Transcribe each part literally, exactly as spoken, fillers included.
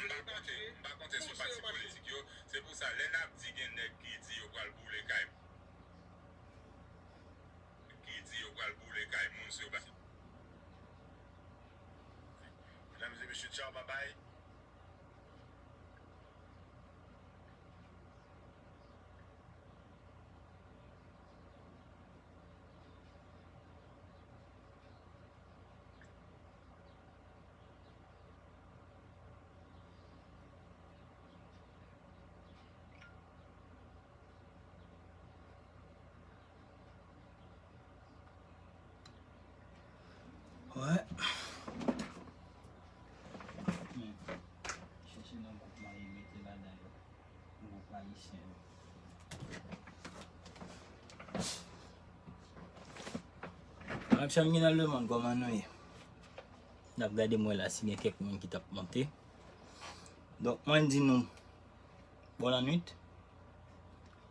M pa konte, m pa konte sou pati politik yo. Se pou sa, lè n ap di gen nèg ki di yo pral boule kay, ki di yo pral boule kay moun si yo pa. Medam e mesye, tchaw, babay. Wè. Chèche nan gwoup mwen, mete ladan yo. Gwoup ayisyen yo. Mwen ap chanm gen nan lemonn, kòman nou ye? N ap gade mwen la si gen kèk moun ki t ap monte. Donk, mwen di nou, bon lannwit.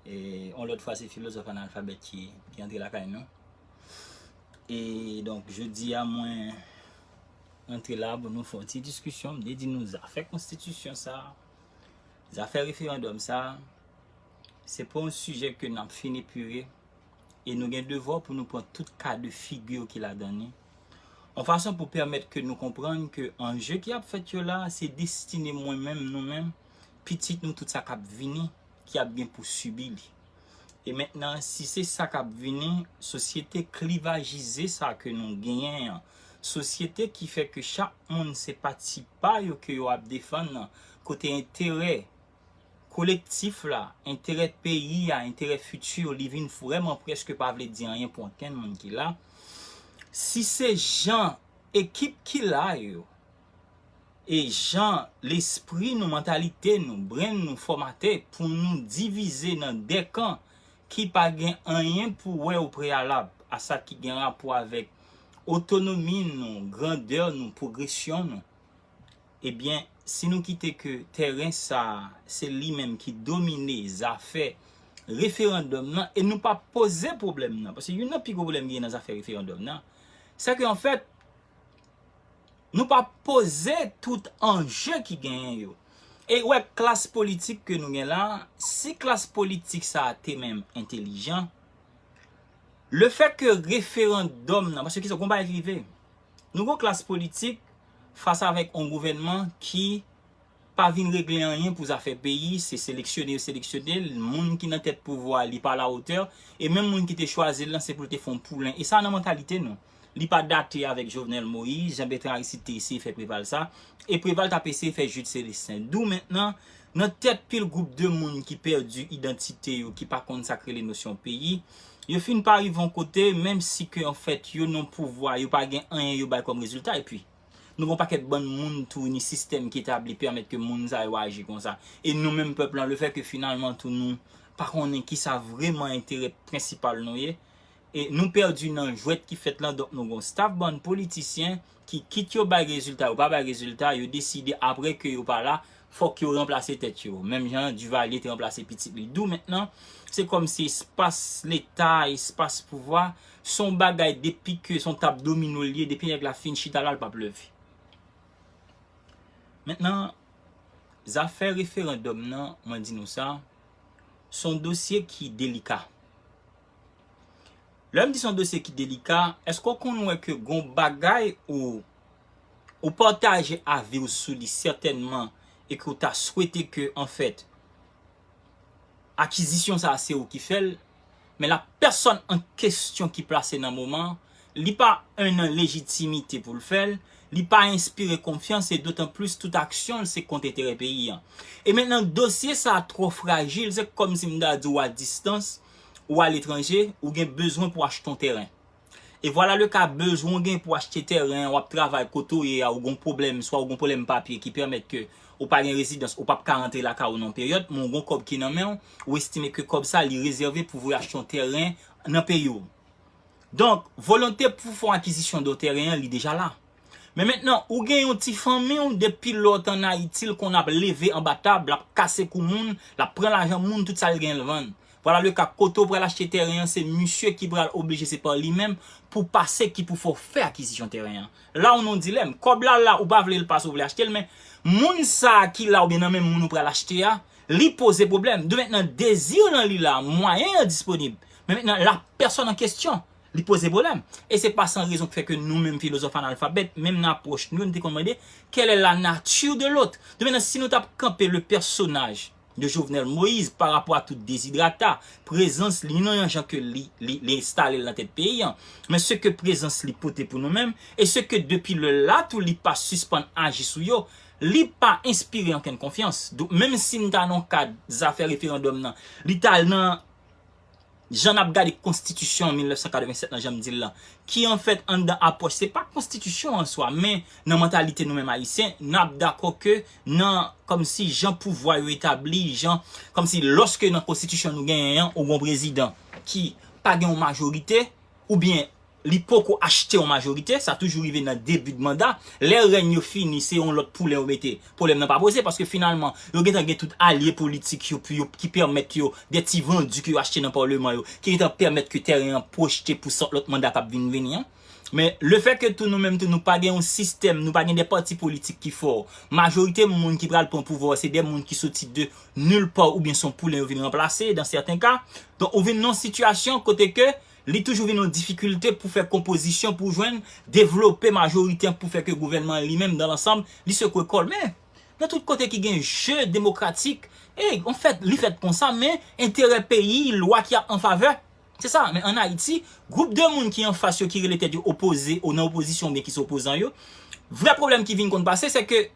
E, yon lòt fwa, se filozòf analfabèt ki, ki antre lakay nou. E, donk, jodi a, mwen antre la pou nou fè yon ti diskisyon. M te di nou zafè konstitisyon sa, zafè referandòm sa, se pa yon sijè ke n ap fin epire. E nou gen devwa pou nou pran tout ka de figi ki ladan li. Yon fason pou pèmèt ke nou konprann ke anje ki ap fèt yo la, se destine mwen menm, nou menm, pitit nou, tout sa k ap vini, ki ap gen pou sibi li. E mentnan, si se sa k ap vini, sosyete klivajize sa ke nou genyen an, sosyete ki fè ke chak moun se pati pa yo ke yo ap defann, kote enterè kolektif la, enterè peyi a, enterè fiti, li vin vrèman prèske pa vle di anyen pou okenn moun ki la. Si se jan ekip ki la yo, e jan lespri nou, mantalite nou, brenn nou fòmate pou nou divize nan de kan ki pa gen anyen pou wè o preyalab a sa ki gen rapò avèk otonomi nou, grandè nou, pwogresyon nou, ebyen, si nou kite ke tèren sa a, se li menm ki domine zafè referandòm nan, e nou pa poze pwoblèm nan, paske youn nan pi gwo pwoblèm ki gen nan zafè referandòm nan, se ke, anfèt, nou pa poze tout anje ki genyen yo. E wè klas politik ke nou gen la, si klas politik sa a te menm entelijan, lefèt ke referandòm nan, paske kisa, gon bagay ki rive. Nou gon klas politik fas avèk yon gouvènman ki pa vin regle anyen pou zafè peyi, se seleksyone yo seleksyone l, moun ki nan tèt pouvwa a, li pa alawotè, e menm moun ki te chwazi l lan, se pou l te fè yon poulen. E sa nan mantalite nou. Li pa date avèk Jovenel Moïse, Jean Bertrand Aristide te eseye fè Preval sa, e Preval t ap eseye fè Jude Célestin. Dou mentnan, nan tèt pil gwoup de moun ki pèdi idantite yo, ki pa konn sa k rele nosyon peyi, yo fin pa rive yon kote, menm si ke, anfèt, yo nan pouvwa, yo pa gen anyen yo bay kòm rezilta, epi nou gon pakèt bann moun tou, ni sistèm ki etabli pèmèt ke moun sa yo aji konsa. E nou menm pèp lan, lefèt ke finalman tou nou pa konnen kisa vrèman enterè prensipal nou ye, e nou pèdi nan jwèt ki fèt lan, donk nou gon staff bann politisyen ki, kit yo bay rezilta, yo pa bay rezilta, yo deside apre ke yo pa la, fòk yo ranplase tèt yo. Menm jan Duvalier te ranplase pitit li. Dou mentnan, se kòmsi espas leta, espas pouvwa, se yon bagay depi ke se yon tab domino l ye, depi nèg la fin chita la, l p ap leve. Mentnan, zafè referandòm nan, mwen di nou sa, se yon dosye ki delika. Lè m di se yon dosye ki delika, èske w konn wè ke gon bagay ou, ou pataje avi w sou li sètènman e ke w ta swete ke, anfèt, akizisyon sa a se ou ki fè l, men la pèsòn an kesyon ki plase nan moman an, li pa an nan lejitimite pou l fè l, li pa enspire konfyans e dotan plis tout aksyon l se kont enterè peyi an. E mentnan dosye sa a twò frajil, se kòmsi m ta di w a distans, ou aletranje, ou gen bezwen pou achte yon tèren. E vwala le ka, bezwen w gen pou achte tèren, w ap travay kote w ye a, ou gon pwoblèm, swa ou gon pwoblèm papye ki pèmèt ke ou pa gen rezidans, ou p ap ka rantre lakay ou nan yon peryòd, men w gon kòb ki nan men w, ou estime ke kòb sa li rezève pou voye achte yon tèren nan peyi w. Donk, volonte pou fè yon akizisyon de tèren an, li deja la. Men mentnan, ou gen yon ti fanmi w, depi lè w t ann Ayiti, l konn ap leve anba tab, l ap kase kou moun, l ap pran lajan moun, tout sa l gen l vann. Vwala le ka, kote w pral achte tèren an, se misye ki pral oblije, se pa li menm pou pase ki pou fè w fè akizisyon tèren an. La w nan yon dilèm. Kòb la la, ou pa vle l pase, ou vle achte l, men moun sa a ki la oubyen nan men moun ou pral achte a, li poze pwoblèm. Domentnan, dezi lan li la, mwayen an disponib. Men mentnan, la pèsòn an kesyon, li poze pwoblèm. E se pa san rezon ki fè ke nou menm filozòf analfabèt, menm nan apwòch nou, nou te konn mande, quelle est la nature de l'autre? Domentnan, si nou t ap kanpe le pèsonaj de Jovenel Moïse pa rapò a tout dezidrata, prezans li, ni nan yon jan ke li, li, li enstale l nan tèt peyi an, men se ke prezans li pote pou nou menm, e se ke depi lè la tou li pa sispann aji sou yo, li pa enspire ankenn konfyans. Donk, menm si n ta nan kad zafè referandòm nan, li ta nan jan n ap gade konstitisyon mil nèf san katrevennsèt lan, jan m di l lan, ki anfèt anndan apwòch, se pa konstitisyon an swa, men nan mantalite nou menm ayisyen, n ap dakò ke nan, kòmsi jan pouvwa yo etabli, jan, kòmsi lòske nan konstitisyon nou genyen an, ou gon prezidan ki pa gen yon majorite, oubyen li poko achte yon majorite, sa toujou rive nan debi de manda. Lè rèn yo fini, se yon lòt poulen yo mete. Pwoblèm nan pa poze, paske finalman, yo gentan gen tout alye politik yo, pou yo, ki pèmèt yo, de ti vandi ke yo achte nan palman yo, ki gentan pèmèt ke tèren an pwojte pou sant lòt manda k ap vin vini an. Men lefètke tou nou menm tou nou pa gen yon sistèm, nou pa gen de pati politik ki fò. Majorite moun ki pral pran pouvwa, se de moun ki soti de nil pa oubyen se yon poulen yo vin ranplase, dan sèten ka. Donk, ou vin nan yon sitiyasyon kote ke li toujou vin yon difikilte pou fè konpozisyon, pou jwenn devlope majorite an, pou fè ke gouvènman an li menm, dan lansanm, li sekwe kò l. Men, nan tout kote ki gen je demokratik, e, anfèt, li fèt konsa, men enterè peyi, lwa ki ap an favè, se sa. Men ann Ayiti, gwoup de moun ki anfas yo, ki rele tèt yo opoze, ou nan opozisyon, oubyen ki se opozan yo, vrè pwoblèm ki vin konn pase, se ke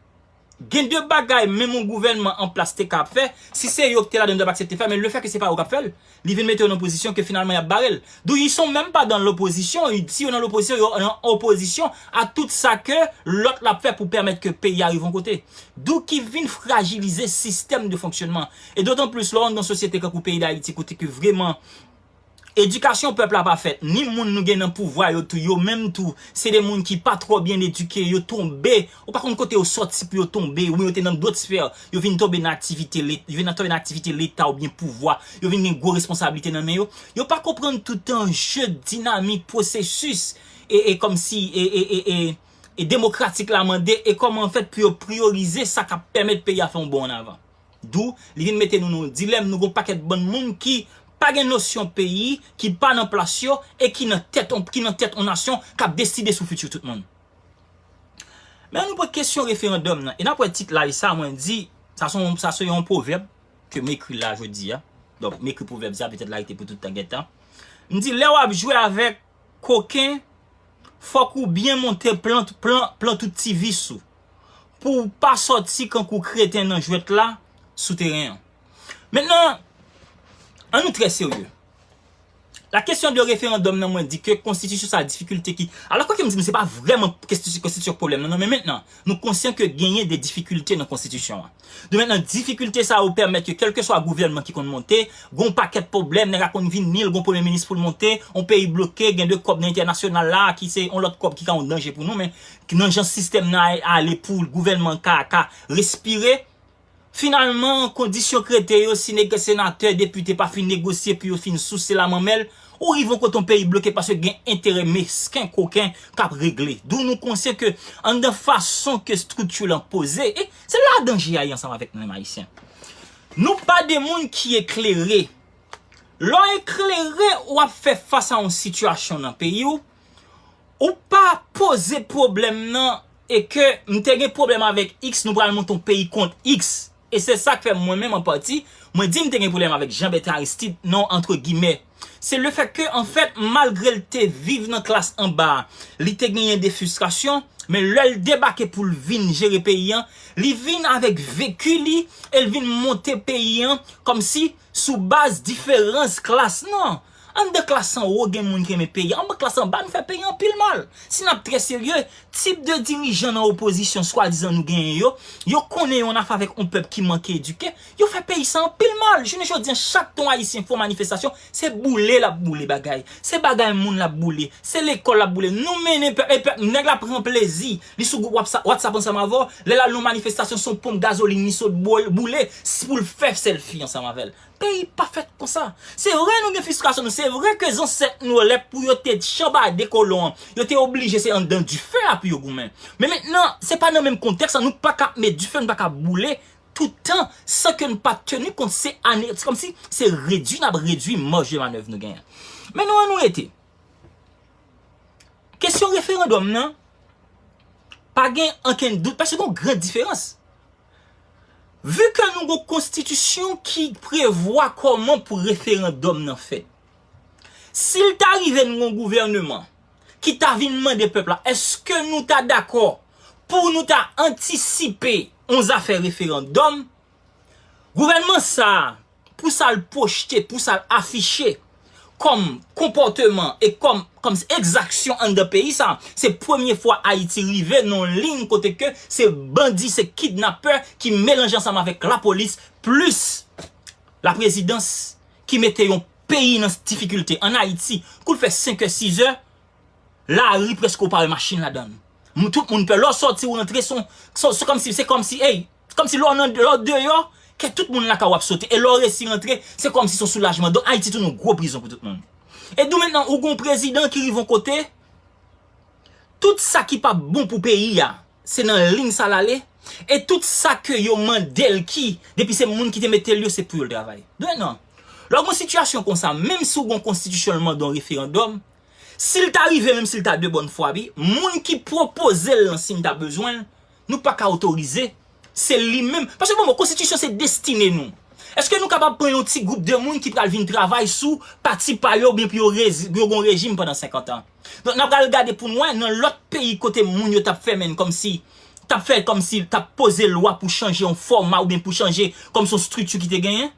gen de bagay menm yon gouvènman an plas te ka ap fè, si se yo ki te ladan yo t ap aksepte fè, men lefètke se pa yo k ap fè l, li vin mete yo nan pozisyon ke finalman y ap bare l. D'où ils sont même pas dans l'opposition, si yo nan lopozisyon, yo nan opozisyon a tout sa ke lòt la ap fè pou pèmèt ke peyi a rive yon kote. D'où ki vin frajilize sistèm de fonksyònman. E dotan plis, lè w anndan sosyete kankou peyi Dayiti, kote ke vrèman edikasyon pèp la pa fèt, ni moun nou gen nan pouvwa yo tou, yo menm tou, se de moun ki pa twò byen edike, yo tonbe, ou pa konn kote yo sòti pou yo tonbe, oubyen yo te nan dòt sfè, yo vin tonbe nan aktivite Let-, yo vin tonbe nan aktivite Leta oubyen pouvwa, yo vin gen gwo responsablite nan men yo. Yo pa konprann tout anje dinamik, pwosesis, e, e kòmsi, e, e, e, e, e demokratik la mande, e kòman anfèt pou yo priyorize sa k ap pèmèt peyi a fè yon bon ann avan. D'où, li vin mete nou nan yon dilèm, nou gon pakèt bann moun ki pa gen nosyon peyi, ki pa nan plas yo, e ki nan tèt on, ki nan tèt on nasyon k ap deside sou fiti tout moun. Men ann nou pran kesyon referandòm nan, e n ap wè tit live sa, mwen di, sa se yon, sa se yon pwovèb ke m ekri la jodi a. Donk, m ekri pwovèb sa, petèt l a rete pou tout tan gen tan. M di, lè w ap jwe avèk koken, fòk ou byen monte plan, plan, plan tout ti vis ou, pou w pa sòti kankou kreten nan jwèt la sou teren an. Mentnan, ann nou trè serye. La kesyon de referandòm nan, mwen di ke konstitisyon sa difikilte ki, alò kwake m di nou se pa vrèman konstitisyon, konstitisyon k pwoblèm nan, non, men mentnan, nou konsyan ke genyen de difikilte nan konstitisyon an. Donk mentnan, difikilte sa yo pèmèt ke kèlkeswa gouvènman ki konn monte, gon pakèt pwoblèm, nèg la konn vin nil, gon premye minis pou l monte, on peyi bloke, gen de kòb nan entènasyonal la, ki se on lòt kòb ki ka yon danje pou nou, men nan jan sistèm nan a-, ale pou gouvènman ka, ka respire. Finalman, kondisyon k rete yo, si nèg senatè, depite pa fin negosye pou yo fin souse la manmèl, ou rive yon kote yon peyi bloke paske gen enterè mesken, koken k ap regle. D'où nou konsyan ke anndan fason ke estrikti lan poze, e se la danje a ye ansanm avèk nou menm ayisyen. Nou pa de moun ki eklere. Lè w eklere, w ap fè fas a yon sitiyasyon nan peyi w, ou pa poze pwoblèm nan e ke m te gen pwoblèm avèk X, nou pral monte yon peyi kont X. E se sa k fè mwen menm an pati, mwen di m te gen pwoblèm avèk Jean Bertrand Aristide, non, antre gimè. Se lefètke, anfèt, malgre l te viv nan klas anba a, li te genyen de fristrasyon, men lè l debake pou l vin jere peyi an, li vin avèk veki li e l vin monte peyi an kòmsi sou baz diferans klas. Non, Anndan klas anwo gen moun ki renmen peyi a. Anba klas anba, nou fè peyi a anpil mal. Si n ap trè serye, tip de dirijan nan opozisyon swadizan nou genyen yo, yo konnen yo annafè avèk yon pèp ki manke edike, yo fè peyi sa anpil mal. Jounen jodi a, chak tan yon Ayisyen fè yon manifestasyon, se boule l ap boule bagay. Se bagay moun l ap boule. Se lekòl l ap boule. Nou mennen pèp, e pèp, nèg la pran plezi. Li sou gwoup WhatsApp, WhatsApp ansanm avè w. Lè l al nan manifestasyon, se yon ponp gazolin li sot boule, boule, pou l fè sèlfi ansanm avè l. Peyi pa fèt konsa. Se vre nou gen fristrasyon nou, se vre ke zansèt nou lè pou yo te chanbade kolon an, yo te oblije se anndan dife a pou yo goumen. Men mentnan, se pa nan menm kontèks la, nou pa ka ap met dife, nou pa ka ap boule tout tan san ke nou pa teni kont se ane, se kòmsi se redui n ap redui maj de manèv nou genyen. Men nou an nou rete. Kesyon referandòm nan, pa gen ankenn dout, paske gen yon gran diferans. Vi ke nou gon konstitisyon ki prevwa kòman pou referandòm nan fèt. Si l ta rive nou gon gouvèneman ki ta vin mande pèp la, èske nou ta dakò pou nou ta antisipe yon zafè referandòm? Gouvènman sa a, pou sa l pwojte, pou sa l afiche kòm konpòteman e kòm, kòm egzaksyon anndan peyi sa a, se premye fwa Ayiti rive nan yon liy kote ke se bandi, se kidnapè ki melanje ansanm avèk lapolis, plis laprezidans ki mete yon peyi nan difikilte. Ann Ayiti, kou l fè senk è, sis è, lari prèske ou pa wè machin ladan l. Moun, tout moun pè. Lè w sòti, ou rantre, se, se, se kòmsi, se kòmsi, ey, kòmsi lè w nan, lè w deyò, kè tout moun lakay w ap sote. E lè w resi rantre, se kòmsi se yon soulajman. Donk, Ayiti tounen yon gwo prizon pou tout moun. E dou mentnan, ou gon prezidan ki rive yon kote, tout sa ki p ap bon pou peyi a, se nan liy sa l ale. E tout sa ke yo mande l ki, depi se moun ki te mete l yo, se pou yo l travay. Dou mentnan, lè w gon sitiyasyon konsa, menm si w gon konstitisyon l mande yon referandòm, si l ta rive, menm si l ta de bòn fwa, wi, moun ki pwopoze l lan, si n ta bezwen l, nou pa ka otorize. Se li menm. Paske, bon, bon, konstitisyon se destine nou. Èske nou kapab pran yon ti gwoup de moun ki pral vin travay sou pati pa yo, oubyen pou yo rezi-, yo gon rejim pandan senkant an? Donk, n ap pral gade pou n wè, nan lòt peyi kote moun yo t ap fè menm kòmsi, t ap fè kòmsi, t ap poze lwa pou chanje yon fòma oubyen pou chanje kòmsi yon estrikti ki te genyen.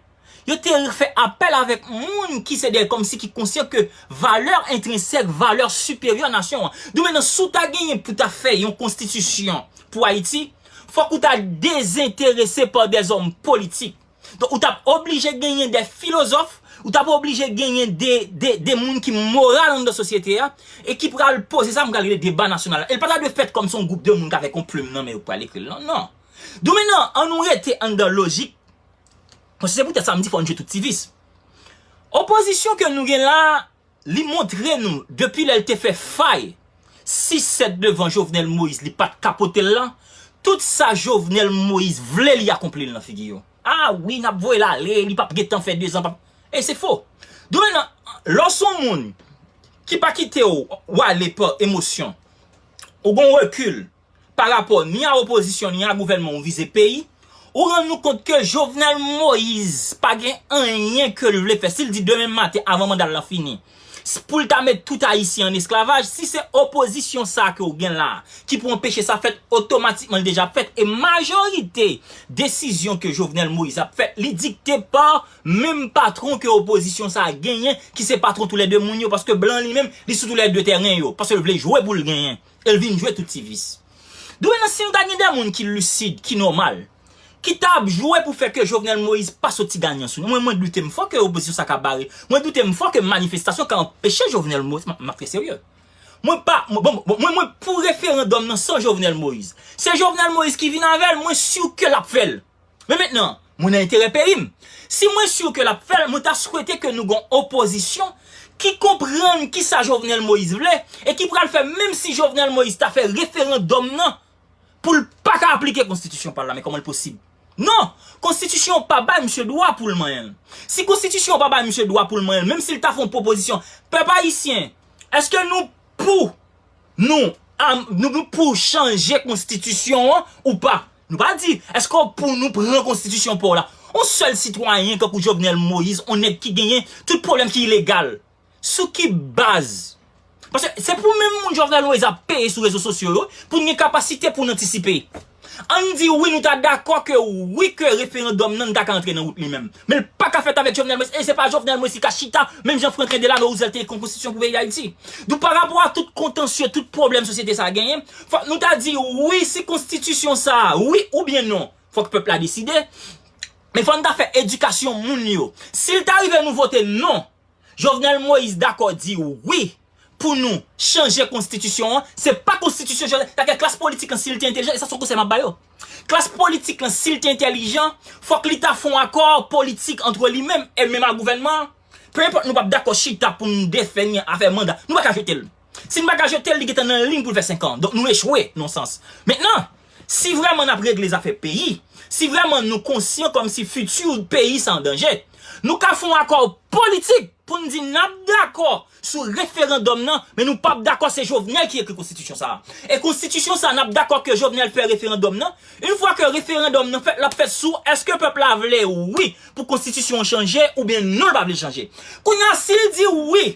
Yo te fè apèl avèk moun ki se de kòmsi ki konsyan ke valè entrensèk, valè siperyè nasyon an. Dou mentnan, si w ta genyen pou ta fè yon konstitisyon pou Ayiti, fòk ou ta dezenterese pa dèzòm politik. Donk, ou t ap oblije genyen de filozòf, ou t ap oblije genyen de, de, de moun ki moral anndan sosyete a, e ki pral poze sa m pral rele deba nasyonal la. E l pa ta dwe fèt kòmsi yon gwoup de moun k avèk yon plim nan men yo k pral ekri l, non, non. Dou mentnan, an nou rete anndan lojik. Paske se poutèt sa m di fò n jwe tout ti vis. Opozisyon ke nou gen la, li montre nou, depi lè l te fè fay sis sèt devan Jovenel Moïse, li pa t ka pote l lan, tout sa Jovenel Moïse vle, li akonpli l nan figi yo. A wi, n ap voye l ale, li p ap gentan fè dezan, p ap, e se fo. Dou mentnan, lè w se yon moun ki pa kite w, w ale pa emosyon, ou gon rekil, pa rapò ni a opozisyon, ni a gouvènman, ou vize peyi, ou rann nou kont ke Jovenel Moïse pa gen anyen ke l vle fè. Si l di demen maten, avan manda l lan fini, s-, pou l ta met tout Ayisyen an esklavaj, si se opozisyon sa a ke w gen la a, ki pou anpeche sa fèt, otomatikman l deja fèt. E majorite desizyon ke Jovenel Moïse ap fè, li dikte pa menm patwon ke opozisyon sa a genyen, ki se patwon toulède moun yo, paske blan li menm, li sou toulède tèren yo, paske l vle jwe pou l genyen. E l vin jwe tout ti vis. Dou mentnan, si nou ta gen de moun ki lisid, ki nòmal, ki t ap jwe pou fè ke Jovenel Moïse pa soti ganyan sou nou, mwen, mwen doute m fò ke opozisyon sa ka bare. Mwen doute m fò ke manifestasyon ka anpeche Jovenel Moïse, m, m ap trè serye. Mwen pa, mwen, bon, bon, mwen, mwen pou referandòm nan san Jovenel Moïse. Se Jovenel Moïse ki vin avè l, mwen si ke l ap fè l. Men mentnan, mwen nan enterè peyi m. Si mwen si ke l ap fè l, mwen ta swete ke nou gon opozisyon ki konprann kisa Jovenel Moïse vle e ki pral fè, menm si Jovenel Moïse ta fè referandòm nan, pou l pa ka aplike konstitisyon pa l la, men kòman l posib? Non! Konstitisyon an pa bay misye dwa pou l manyen l. Si konstitisyon an pa bay misye dwa pou l manyen l, menm si l ta fè yon pwopozisyon, pèp ayisyen, èske nou pou nou, a, nou, nou pou chanje konstitisyon an ou pa? Nou pa di, èske w pou nou pran konstitisyon pa w la? Yon sèl sitwayen kankou Jovenel Moïse, yon nèg ki genyen tout pwoblèm ki ilegal. Sou ki baz? Paske se pou menm moun Jovenel Moïse ap peye sou rezo sosyo yo, pou n gen kapasite pou n antisipe. Ann di wi, nou ta dakò ke wi, ke referandòm nan, nou ta ka antre nan wout li menm. Men l pa ka fèt avèk Jovenel Moïse. E se pa Jovenel Moïse ki ka chita, menm jan Franklin Delano Roosevelt te ekri yon konstitisyon pou peyi Dayiti. Donk, pa rapò a tout kontansye, tout pwoblèm sosyete sa a genyen, fòk nou ta di wi, si konstitisyon sa a, wi oubyen non, fòk pèp la deside. Men fò n ta fè edikasyon moun yo. Si l ta rive nou vote non, Jovenel Moïse dakò di wi pou nou chanje konstitisyon an. Se pa konstitisyon Jovenel, dakè klas politik lan, si l te entelijan, e sa se yon konsèy m ap ba yo. Klas politik lan, si l te entelijan, fòk li ta fè yon akò politik antre li menm e menm ak gouvènman an. Pe enpòt nou p ap dakò chita pou n defini afè manda. Nou pa ka jete l. Si n pa ka jete l, li gentan nan liy pou l fè senk an. Donk nou echwe nan yon sans. Mentnan, si vrèman n ap regle zafè peyi, si vrèman nou konsyan kòmsi fiti peyi sa an danje, nou ka fè yon akò politik pou n di n ap dakò sou referandòm nan, men nou p ap dakò se Jovenel ki ekri konstitisyon sa a. E konstitisyon sa a, n ap dakò ke Jovenel fè referandòm nan. Yon fwa ke referandòm nan fèt, l ap fèt sou èske pèp la vle wi pou konstitisyon an chanje oubyen non, l pa vle l chanje. Kounye a, si l di wi,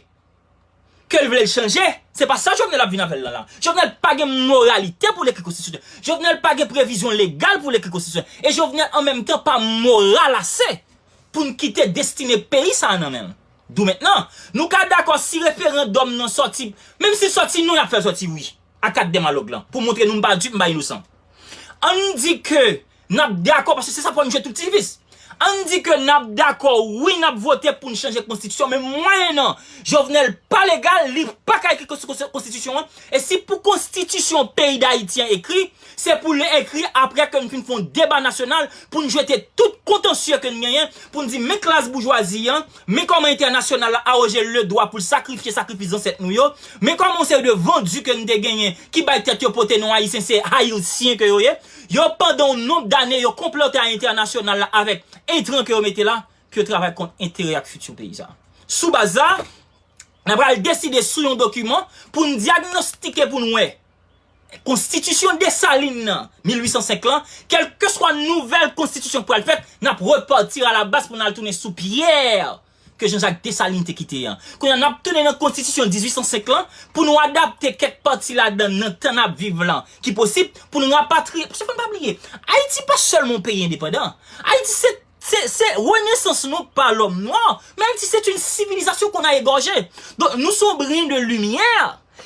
ke l vle l chanje, se pa sa Jovenel ap vin avè l lan la. Jovenel pa gen moralite pou l ekri konstitisyon. Jovenel pa gen previzyon legal pou l ekri konstitisyon. E Jovenel an menm tan pa moral ase pou n kite destine peyi sa a nan men l. Dou mentnan, nou ka dakò si referandòm nan sòti, menm si l sòti non, y ap fè l sòti wi, ak kat dèmalòg lan, pou montre nou m pa dip, m pa inosan. Ann di ke n ap dakò, paske se sa fò n jwe tout ti vis. Ann di ke n ap dakò, wi, n ap vote pou n chanje konstitisyon, men mwayennan Jovenel pa legal, li pa ka ekri konsti-, konsti-, konstitisyon an. E si pou konstitisyon peyi Dayiti an ekri, se pou l ekri apre ke n fin fè yon deba nasyonal, pou n jete tout kontansye ke n genyen, pou n di men klas boujwazi an, men kòman entènasyonal la awoje l ledwa pou l sakrifye sakrifis zansèt nou yo, men kòman yon seri de vandi ke n te genyen ki bay tèt yo pote non ayisyen, se ayisyen ke yo ye. Yo, pandan yon nonb dane, yo konplote a entènasyonal la avèk entran ke yo mete la, pou yo travay kont enterè ak fiti peyi sa a. Sou baz sa, n ap pral deside sou yon dokiman pou n dyagnostike, pou n wè. Konstitisyon Desalin nan, mil uit san senk lan, kèlkeswa nouvèl konstitisyon k pral fèt, n ap repati a la baz pou n al tounen sou pyè ke Jean-Jacques Dessalines te kite an. Kounye a, n ap tounen nan konstitisyon dizuit san senk lan pou nou adapte kèk pati ladan nan tan n ap viv lan ki posib pou nou rapatriye. Paske fò n pa bliye, Ayiti pa sèlman yon peyi endepandan. Ayiti se, se, se renesans nou pa lòm nwa, men Ayiti se yon sivilizasyon qu'on a égorgée. Donk, nou se yon brin de limyè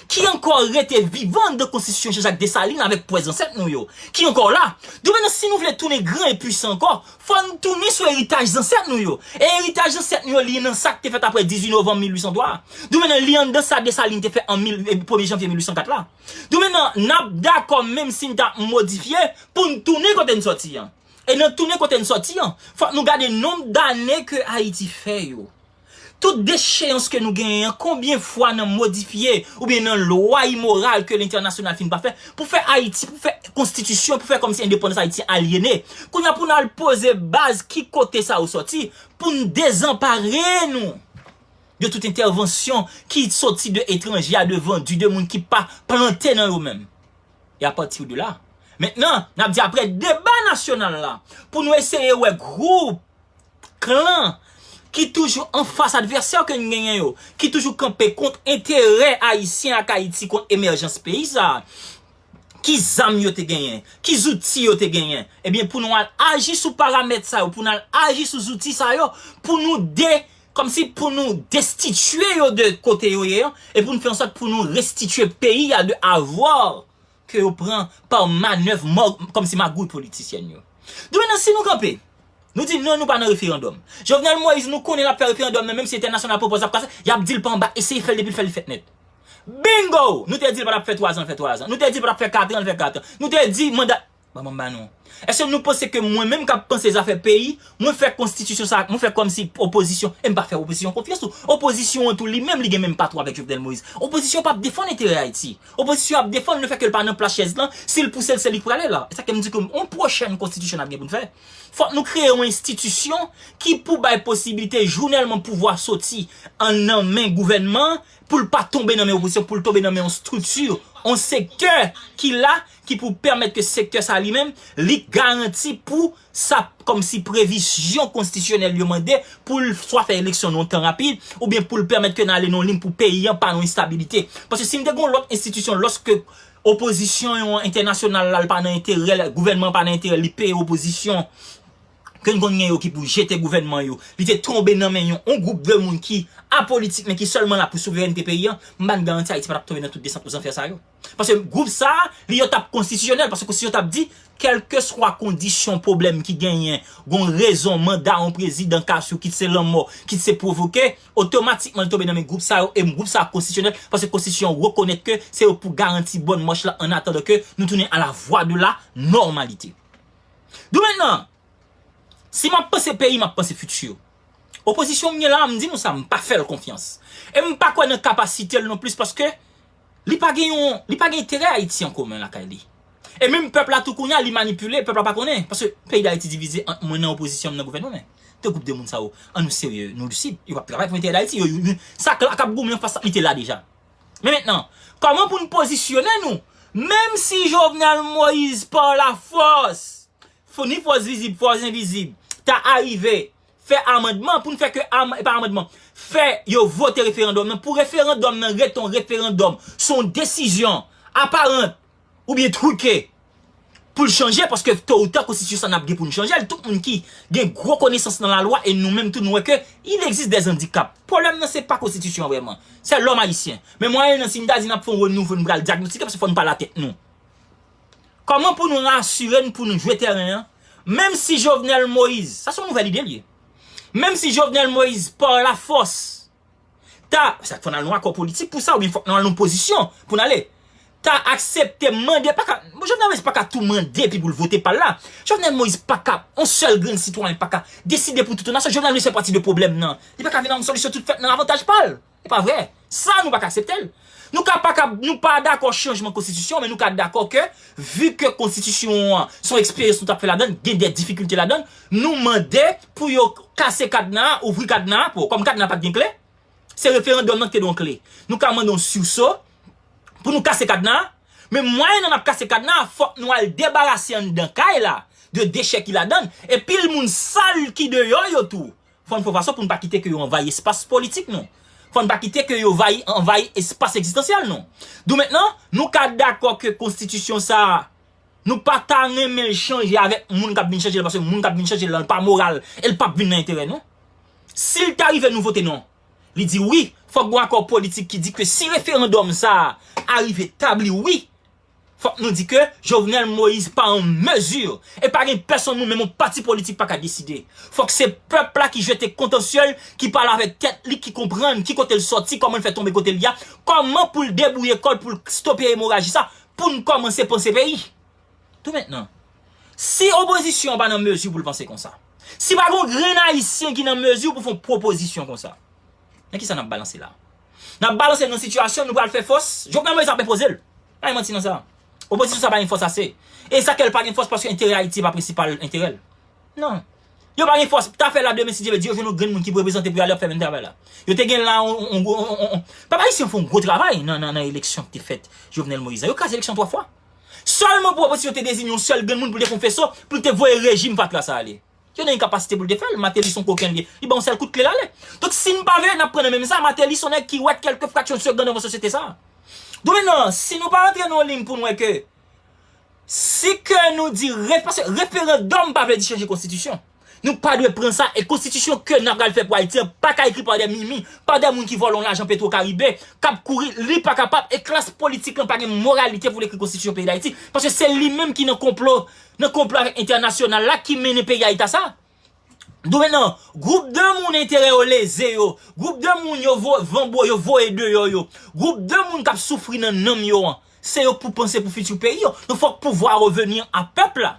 ki ankò rete vivan anndan konstitisyon Jean-Jacques Dessalines avèk pwè zansèt nou yo, ki ankò la. Dou mentnan, si nou vle tounen gran e pwisan ankò, fò n tounen sou eritaj zansèt nou yo. E eritaj zansèt nou yo, li nan sa k te fèt apre dizuit novanm mil uit san twa. Dou mentnan, li anndan sa Dessalines te fè an mil, e, premye janvye mil uit san kat la. Dou mentnan, n ap dakò menm si n ta modifye pou n tounen kote n sòti an. E nan tounen kote n sòti an, fòk nou gade nonb dane ke Ayiti fè yo. Tout decheyans ke nou genyen an, konbyen fwa n ap modifye oubyen nan lwa imoral ke lentènasyonal fin pa fè, pou fè Ayiti, pou fè konstitisyon, pou fè kòmsi endepandans Ayiti alyene. Kounye a pou n al poze baz ki kote sa yo sòti, pou n dezanpare nou de tout entèvansyon ki sòti de etranje a, de vandi, de moun ki pa plante nan yo menm. E apati de la, mentnan, n ap di apre deba nasyonal la, pou nou eseye wè gwoup, klan, ki toujou anfas advèsè ke n genyen yo, ki toujou kanpe kont enterè ayisyen ak Ayiti, kont emèjans peyi sa a, ki zam yo te genyen, ki zouti yo te genyen, ebyen, pou nou al aji sou paramèt sa yo, pou n al aji sou zouti sa yo, pou nou de, kòmsi pou nou destitye yo de kote yo ye an, e pou nou fè ansòt pou nou restitye peyi a de avwa ke yo pran pa manèv mò-, kòmsi magouy politisyèn yo. Dou mentnan, si nou kanpe, nou di non, nou pa nan referandòm. Jovenel Moïse, nou konnen l ap fè referandòm nan, menm si entènasyonal pwopòze l ap kase, y ap di l pa anba, eseye fè l depi l fè l fèt nèt. Bingo! Nou te di l pa t ap fè twa zan, l fè twa zan. Nou te di l pa t ap fè kat an, l fè kat an. Nou te di manda, ban m ba nou. Èske nou panse ke mwen menm k ap panse zafè peyi, mwen fè konstitisyon sa, mwen fè kòmsi opozisyon, e m pa fè opozisyon konfyans tou? Opozisyon an tou li menm, li gen menm patwon avèk Jovenel Moïse. Opozisyon p ap defann enterè Ayiti. Opozisyon ap defann lefèt ke l pa nan plas chèz lan, si l pouse l, se li k prale la. E sa ke m di ke yon pwochèn konstitisyon n ap gen pou n fè. Fòk nou kreye yon enstitisyon ki pou bay posiblite jounèlman pouvwa soti an nan men gouvènman an, pou l pa tonbe nan men opozisyon, pou l tonbe nan men yon estrikti, yon sektè ki la, ki pou pèmèt ke sektè sa li menm, li garanti pou sa kòmsi previzyon konstitisyonèl yo mande pou l swa fè eleksyon nan yon tan rapid, oubyen pou l pèmèt ke n ale nan yon liy pou peyi an pa nan yon estabilite. Paske si n te gen yon lòt enstitisyon, lòske opozisyon yo entènasyonal la, l pa nan enterè l, gouvènman pa nan enterè l, li peye opozisyon. Ke n konn gen yo ki pou jete gouvènman yo. Li te tonbe nan men yon, yon gwoup de moun ki apolitik, men ki sèlman la pou souverènte peyi an. M ba n garanti Ayiti pa t ap tonbe nan tout desant ozanfè sa yo. Paske gwoup sa a, li yo t ap konstitisyonèl, paske konstitisyon t ap di, kèlkeswa kondisyon pwoblèm ki genyen, gon rezon manda yon prezidan ka sou, kit se lanmò, kit se pwovoke, otomatikman li tonbe nan men gwoup sa yo, e gwoup sa a konstitisyonèl, paske konstitisyon rekonèt ke se yo pou garanti bòn mach la, an atandan ke nou tounen à la voie de la normalité. Domentnan, si m ap panse peyi, m ap panse fiti. Opozisyon m gen la, m di nou sa, m pa fè l konfyans. E m pa kwè nan kapasite l non plis, paske li pa gen yon, li pa gen enterè Ayiti an komen lakay li. E menm pèp la tou kounye a, li manipile, pèp la pa konnen. Paske peyi Dayiti divize ant mwen nan opozisyon, m nan gouvènman, men de gwoup de moun sa yo, an nou serye, nou lisid, yo p ap travay pou enterè Dayiti. Yo, yo, yo, sa k la k ap goumen anfas la, li te la deja. Men mentnan, kòman pou n pozisyonnen nou? Menm si Jovenel Moïse, pa lafòs, fò, ni fòs vizib, fòs envizib, ta arive fè amandman pou n fè ke am-, e pa amandman, fè yo vote referandòm nan, pou referandòm nan ret yon referandòm, se yon desizyon aparan oubyen twike pou l chanje, paske to ou ta konstitisyon sa n ap gen pou n chanje l. Tout moun ki gen gwo konesans nan lalwa, e nou menm tou nou wè ke il existe des handicaps. Pwoblèm nan se pa konstitisyon an vrèman, se lòm ayisyen. Men mwayen nan, si n ta di n ap fè yon renouvo, n pral dyagnostike, paske fò n pale a tèt nou. Kòman pou nou rasire n, pou nou jwe tèren an? Menm si Jovenel Moïse, sa se yon nouvèl ide l ye. Menm si Jovenel Moïse, pa lafòs, ta, sa fò n al nan akò politik pou sa, oubyen fòk nou al nan pozisyon pou n ale. Ta aksepte mande, pa ka, bon, Jovenel Moïse pa ka tou mande epi pou l vote pa l la. Jovenel Moïse pa ka, yon sèl grenn sitwayen pa ka deside pou tout yon nasyon. Jovenel Moïse fè pati de pwoblèm nan. Li pa ka vin ak yon solisyon tout fèt nan avantaj pa l. E pa vre. Sa, nou pa ka aksepte l. Nou ka pa ka, nou pa dakò chanjman konstitisyon, men nou ka dakò ke, vi ke konstitisyon an, se yon eksperyans nou t ap fè ladan l, gen de difikilte ladan l, nou mande pou yo kase kadna a, ouvri kadna a, pou, kòm kadna a pa t gen kle, se referandòm nan ki te dwe yon kle. Nou ka mande yon siso pou nou kase kadna a, men mwayennan n ap kase kadna a, fòk nou al debarase anndan kay la de dechè ki ladan l, e pil moun sal ki deyò yo tou. Fò n fè fason pou n pa kite ke yo anvayi espas politik nou. Fò n pa kite ke yo vayi, anvayi espas egzistansyèl nou. Domentnan, nou ka dakò ke konstitisyon sa a, nou pa ta renmen l chanje avèk moun k ap vin chanje l, paske moun k ap vin chanje l la, l pa moral, e l p ap vin nan enterè nou. Si l ta rive nou vote non, li di wi, fòk gon akò politik ki di ke si referandòm sa a arive tabli wi, fòk nou di ke Jovenel Moïse pa an mezi, e pa gen pèsonn moun, menm yon pati politik pa ka deside. Fòk se pèp la ki jete kontansyè l, ki pale avèk tèt li, ki konprann ki kote l sòti, kòman l fè tonbe kote l ye a, kòman pou l debouye kò l, pou l stope emoraji sa, pou n kòmanse panse peyi. Tou mentnan, si opozisyon an pa nan mezi pou l panse konsa, si pa gen yon grenn ayisyen ki nan mezi pou fè yon pwopozisyon konsa, nan kisa n ap balanse la? N ap balanse nan sitiyasyon nou pral fè fòs. Jovenel Moïse ap enpoze l. Pa gen manti nan sa. Opozisyon sa pa gen fòs ase. E sa k fè l pa gen fòs, paske enterè Ayiti pa prensipal enterè l. Non. Yo pa gen fòs. Ta fè la demen, si Dye vle, di yo jwenn yon grenn moun ki pou reprezante pou y ale ap fè menm travay la. Yo te gen la, on, on, on, on, on. Pèp ayisyen fè yon gwo travay nan, nan, nan eleksyon ki te fèt Jovenel Moïse la. Yo kraze eleksyon twa fwa. Sèlman pou opozisyon te deziye yon sèl grenn moun pou l te fè yon feso, pou l te voye rejim fatra sa ale. Yo nan enkapasite pou l te fè l. Martelly se yon koken l ye. Li ba yon sèl kout kle l ale. Donk, si n pa veye, n ap pran nan menm sa. Martelly se yon nèg ki wè kèlke fraksyon de segonn anvan sosyete sa a. Donk, mentnan, si nou pa rantre nan yon liy pou n wè ke, si ke nou di re-, paske referandòm pa vle di chanje konstitisyon. Nou pa dwe pran sa, e konstitisyon ke n ap pral fè pou Ayiti an pa ka ekri pa de mimi, pa de moun ki vòlè yon lajan Petro Caribe, k ap kouri, li pa kapab, e klas politik lan pa gen moralite pou l ekri konstitisyon peyi Dayiti, paske se li menm ki nan konplo, nan konplo avèk entènasyonal la ki mennen peyi a eta sa. Donk mentnan, gwoup de moun enterè yo leze yo, gwoup de moun yo vo-, vanbo yo voye deyò yo, gwoup de moun k ap soufri nan nanm yo an, se yo k pou panse pou fiti peyi yo. Donk fòk pouvwa a reveni a pèp la.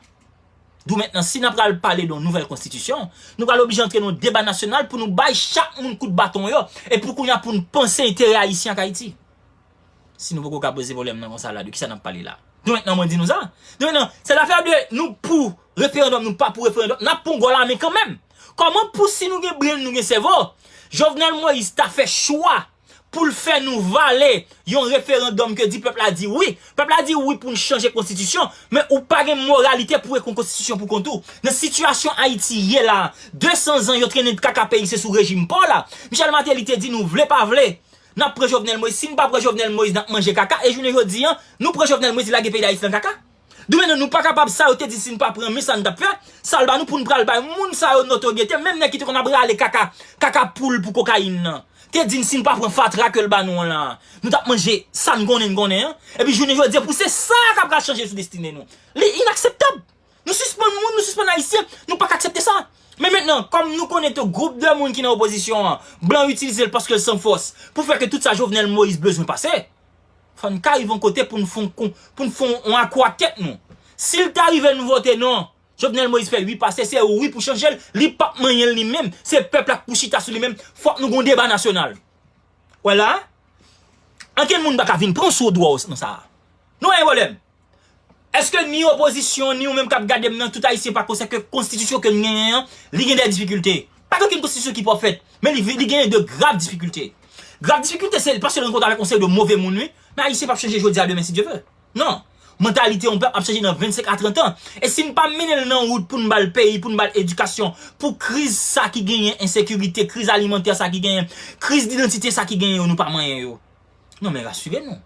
Donk mentnan, si n ap pral pale de yon nouvèl konstitisyon, nou pral oblije antre nan yon deba nasyonal pou nou bay chak moun kout baton yo, e pou kounye a pou n panse enterè ayisyen ak Ayiti. Si nou poko ka poze pwoblèm nan konsa la, de kisa n ap pale la? Donk mentnan, mwen di nou sa. Donk mentnan, se afè de nou pou referandòm, nou pa pou referandòm, n ap pran gòl a men kanmenm. Kòman pou si nou gen brenn, nou gen sèvo, Jovenel Moïse ta fè chwa pou l fè nou vale yon referandòm ke di pèp la di wi. Pèp la di wi pou n chanje konstitisyon, men ou pa gen moralite pou ekri yon konstitisyon pou kont ou. Nan sitiyasyon Ayiti ye la, de san zan yo trennen kaka peyi se sou rejim pa w la. Michel Martelly te di nou vle pa vle, N ap pran Jovenel Moïse. Si n pa pran Jovenel Moïse, n ap manje kaka. E jounen jodi a, nou pran Jovenel Moïse, li lage peyi Dayiti nan kaka. Doumèt nan, nou pa kapab sa yo te di si n pa pran, men sa n t ap fè. Sa l ba nou pou n pral bay moun sa yo notoryete. Menm nèg ki te konn ap rale kaka, kaka poul pou kokayin nan. Te di n si n pa pran fatra ke l ba nou an la. Nou t ap manje sa n konnen n konnen an. Epi jounen jodi a, pou se sa k ap pral chanje sou destine nou. Li inakseptab. Nou sispann moun, nou sispann Ayisyen, nou pa ka aksepte sa. Men mentnan, kòm nou konnen tou gwoup de moun ki nan opozisyon an, blan itilize l paske l san fòs, pou fè ke tout sa Jovenel Moïse bezwen pase, fò n ka rive yon kote pou n fè yon, pou n fè yon akò ak tèt nou. Si l ta rive n vote non, Jovenel Moïse fè wi pase, se wi pou chanje l, li p ap manyen l li menm, se pèp la k pou chita sou li menm, fòk nou gen yon deba nasyonal. Wè la, ankenn moun pa ka vin pran sou dwa w nan sa a. Nou pa gen pwoblèm. Èske ni opozisyon, ni ou menm k ap gade m nan, tout Ayisyen pa konsyan ke konstitisyon ke n genyen an, li gen de difikilte? Pa gen okenn konstitisyon ki pafèt, men li, li genyen de grav difikilte. Grav difikilte, se paske l rankontre avèk yon seri de move moun, wi. Men Ayisyen p ap chanje jodi a, demen, si Dye vle. Non. Mantalite yon pèp ap chanje nan vennsenk a trant an. E si n pa mennen l nan wout pou n ba l peyi, pou n ba l edikasyon, pou kriz sa ki genyen, ensekirite, kriz alimantè sa ki genyen, kriz idantite sa ki genyen yo, nou pa manyen yo. Non, men rasire nou.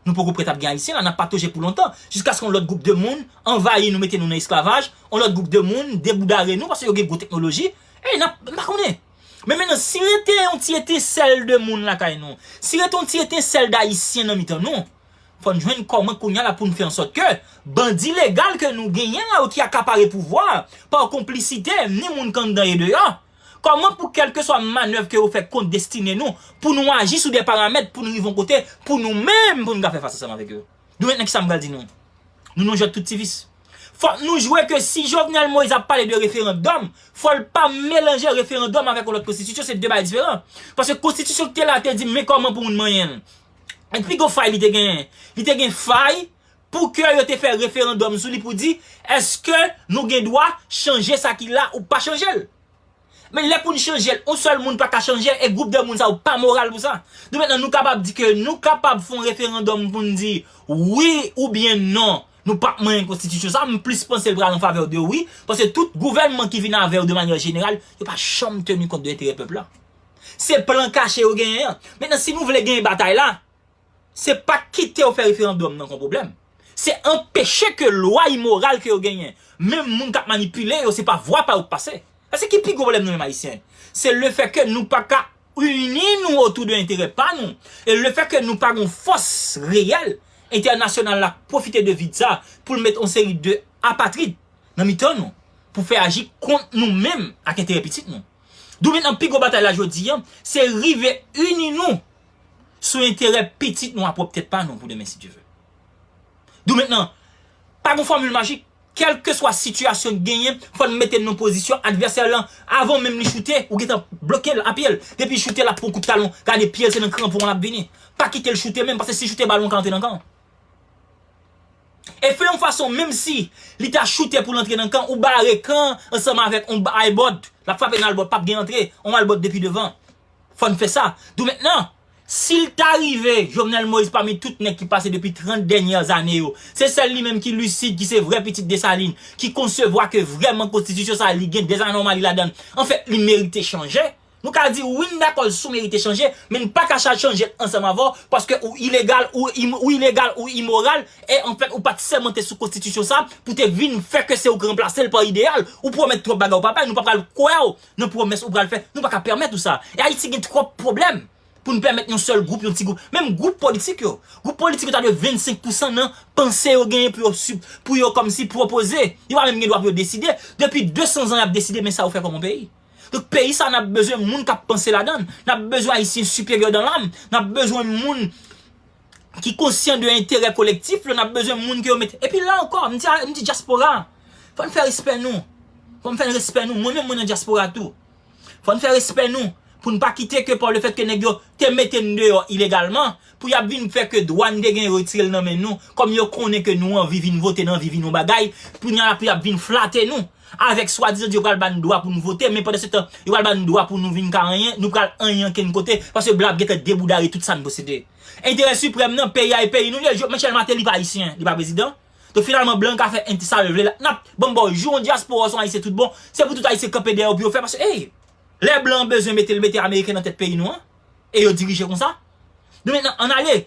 Nou poko prèt ap gen Ayisyen la, n ap patoje pou lontan, jiskaske yon lòt gwoup de moun anvayi nou, mete nou nan esklavaj, yon lòt gwoup de moun deboudare nou, paske yo gen gwo teknoloji, e n ap, m pa konnen. Men mentnan, si rete yon ti etensèl de moun lakay nou, si rete yon ti etensèl d Ayisyen nan mitan nou, fò n jwenn kòman kounye a la pou n fè ansòt ke bandi legal ke nou genyen la yo ki akapare pouvwa a, pa konplisite ni moun k anndan e deyò, kòman pou kèlkeswa mannèv ke yo fè kont destine nou, pou nou aji sou de paramèt, pou nou rive yon kote, pou nou menm, pou nou ka fè fas ansanm avèk yo? Doumèt nan kisa m pral di nou? Nou nan jwèt tout ti vis. Fòk nou jwe ke si Jovenel Moïse ap pale de referandòm, fò l pa melanje referandòm avèk yon lòt konstitisyon, se de bagay diferan. Paske konstitisyon ki te la te di men kòman pou moun manyen l. E pi gwo fay li te genyen. Li te gen fay pou ke yo te fè referandòm sou li pou di, èske nou gen dwa chanje sa ki la ou pa chanje l? Men lè pou n chanje l, yon sèl moun pa ka chanje l, e gwoup de moun sa yo pa moral pou sa. Doumèt nan, nou kapab di ke nou kapab fè yon referandòm pou n di wi oubyen non, nou p ap manyen konstitisyon sa, m plis panse l pral an favè de wi, paske tout gouvènman ki vin avè yo de manyè jeneral, yo pa janm teni kont de enterè pèp la. Se plan kache yo genyen an. Mentnan, si nou vle genyen batay la, se pa kite yo fè referandòm nan kon pwoblèm. Se anpeche ke lwa imoral ke yo genyen, menm moun k ap manipile yo, se pa vwa pa yo k pase. Sa se ki pi gwo pwoblèm nou menm Ayisyen. Se lefèt ke nou pa ka ini nou otou de enterè pa nou. E lefèt ke nou pa gon fòs reyèl entènasyonal la pwofite de vid sa pou l met yon seri de apatrid nan mitan nou pou fè aji kont nou menm ak enterè pitit nou. Doumèt nan pi gwo batay la jodi a, se rive ini nou sou enterè pitit nou a pwòp tèt pa nou pou demen si Dye vle. Doumèt nan, pa gon fòmil majik. Kèlkeswa sitiyasyon k genyen, fò n mete n nan pozisyon advèsè lan. Avan menm li choute, ou gentan bloke l a pye l. Depi l choute, l ap pran kout talon. Gade pye l, se nan kranpon l ap vini. Pa kite l choute menm, paske si l choute, balon ka antre nan kan. E fè yon fason, menm si li ta choute pou l antre nan kan, ou bare kan ansanm avèk yon aybòd. L ap frape nan aybòd, p ap gen antre, yon aybòd depi devan. Fò n fè sa. Doumèt nan, si l ta rive, Jovenel Moïse pami tout nèg ki pase depi trant dènyè zane yo, se sèl li menm ki lisid, ki se vrè pitit Desalin, ki konsevwa ke vrèman konstitisyon sa a, li gen dezanòmali ladan l, anfèt, li merite chanje. Nou ka di, wi, n dakò l sou merite chanje, men n pa ka cha-, chanje l ansanm avè w, paske ou ilegal, ou im-, ou ilegal, ou imoral, e anfèt, ou pa t sèmante sou konstitisyon sa a pou te vin fè ke se ou k ranplase l pa ideyal. Ou pwomèt twòp bagay ou pa bay, nou pa pral kwè w nan pwomès ou pral fè. Nou pa ka pèmèt ou sa. E Ayiti gen twòp pwoblèm pou n pèmèt yon sèl gwoup, yon ti gwoup. Menm gwoup politik yo. Gwoup politik yo ta dwe vennsenk pousan nan panse yo genyen pou yo sib-, pou yo kòmsi pwopoze. Yo pa menm gen dwa pou yo deside. Depi de san zan y ap deside, men sa yo fè kòm yon peyi. Donk, peyi sa, n ap bezwen moun k ap panse ladan l. N ap bezwen Ayisyen siperyè dan lam. N ap bezwen moun ki konsyan de enterè kolektif, n ap bezwen moun ke yo mete. Epi la ankò, m di, m di dyaspora, fò n fè respè nou. Fò n fè respè nou. Mwen menm, mwen nan dyaspora tou. Fò n fè respè nou. Pou n pa kite ke pa lefèt ke nèg yo te mete n deyò ilegalman, pou y ap vin fè ke dwa n te gen yo retire l nan men nou, kòm yo konnen ke nou anvi vin vote, n anvi vin yon bagay, kounye a pou y ap vin flate nou. Avèk swadizan di yo pral ba n dwa pou n vote, men pandan se tan, yo pral ba n dwa pou nou vin ka anyen, nou pral anyen ankenn kote, paske blan ap gentan deboudare tout sa n posede. Enterè siprèm nan, peyi a e peyi nou li ye, Michel Martelly pa ayisyen, li pa prezidan. Donk finalman, blan ka fè ent-, sa l vle la. N ap, bon, bon, jou yon dyaspora se yon ayisyen tout bon, se pou tout ayisyen kanpe dèyè yo pou yo fè, paske, ey, lè blan an bezwen mete l, mete ameriken nan tèt peyi nou an, e yo dirije konsa. Nou menm nan, ann ale.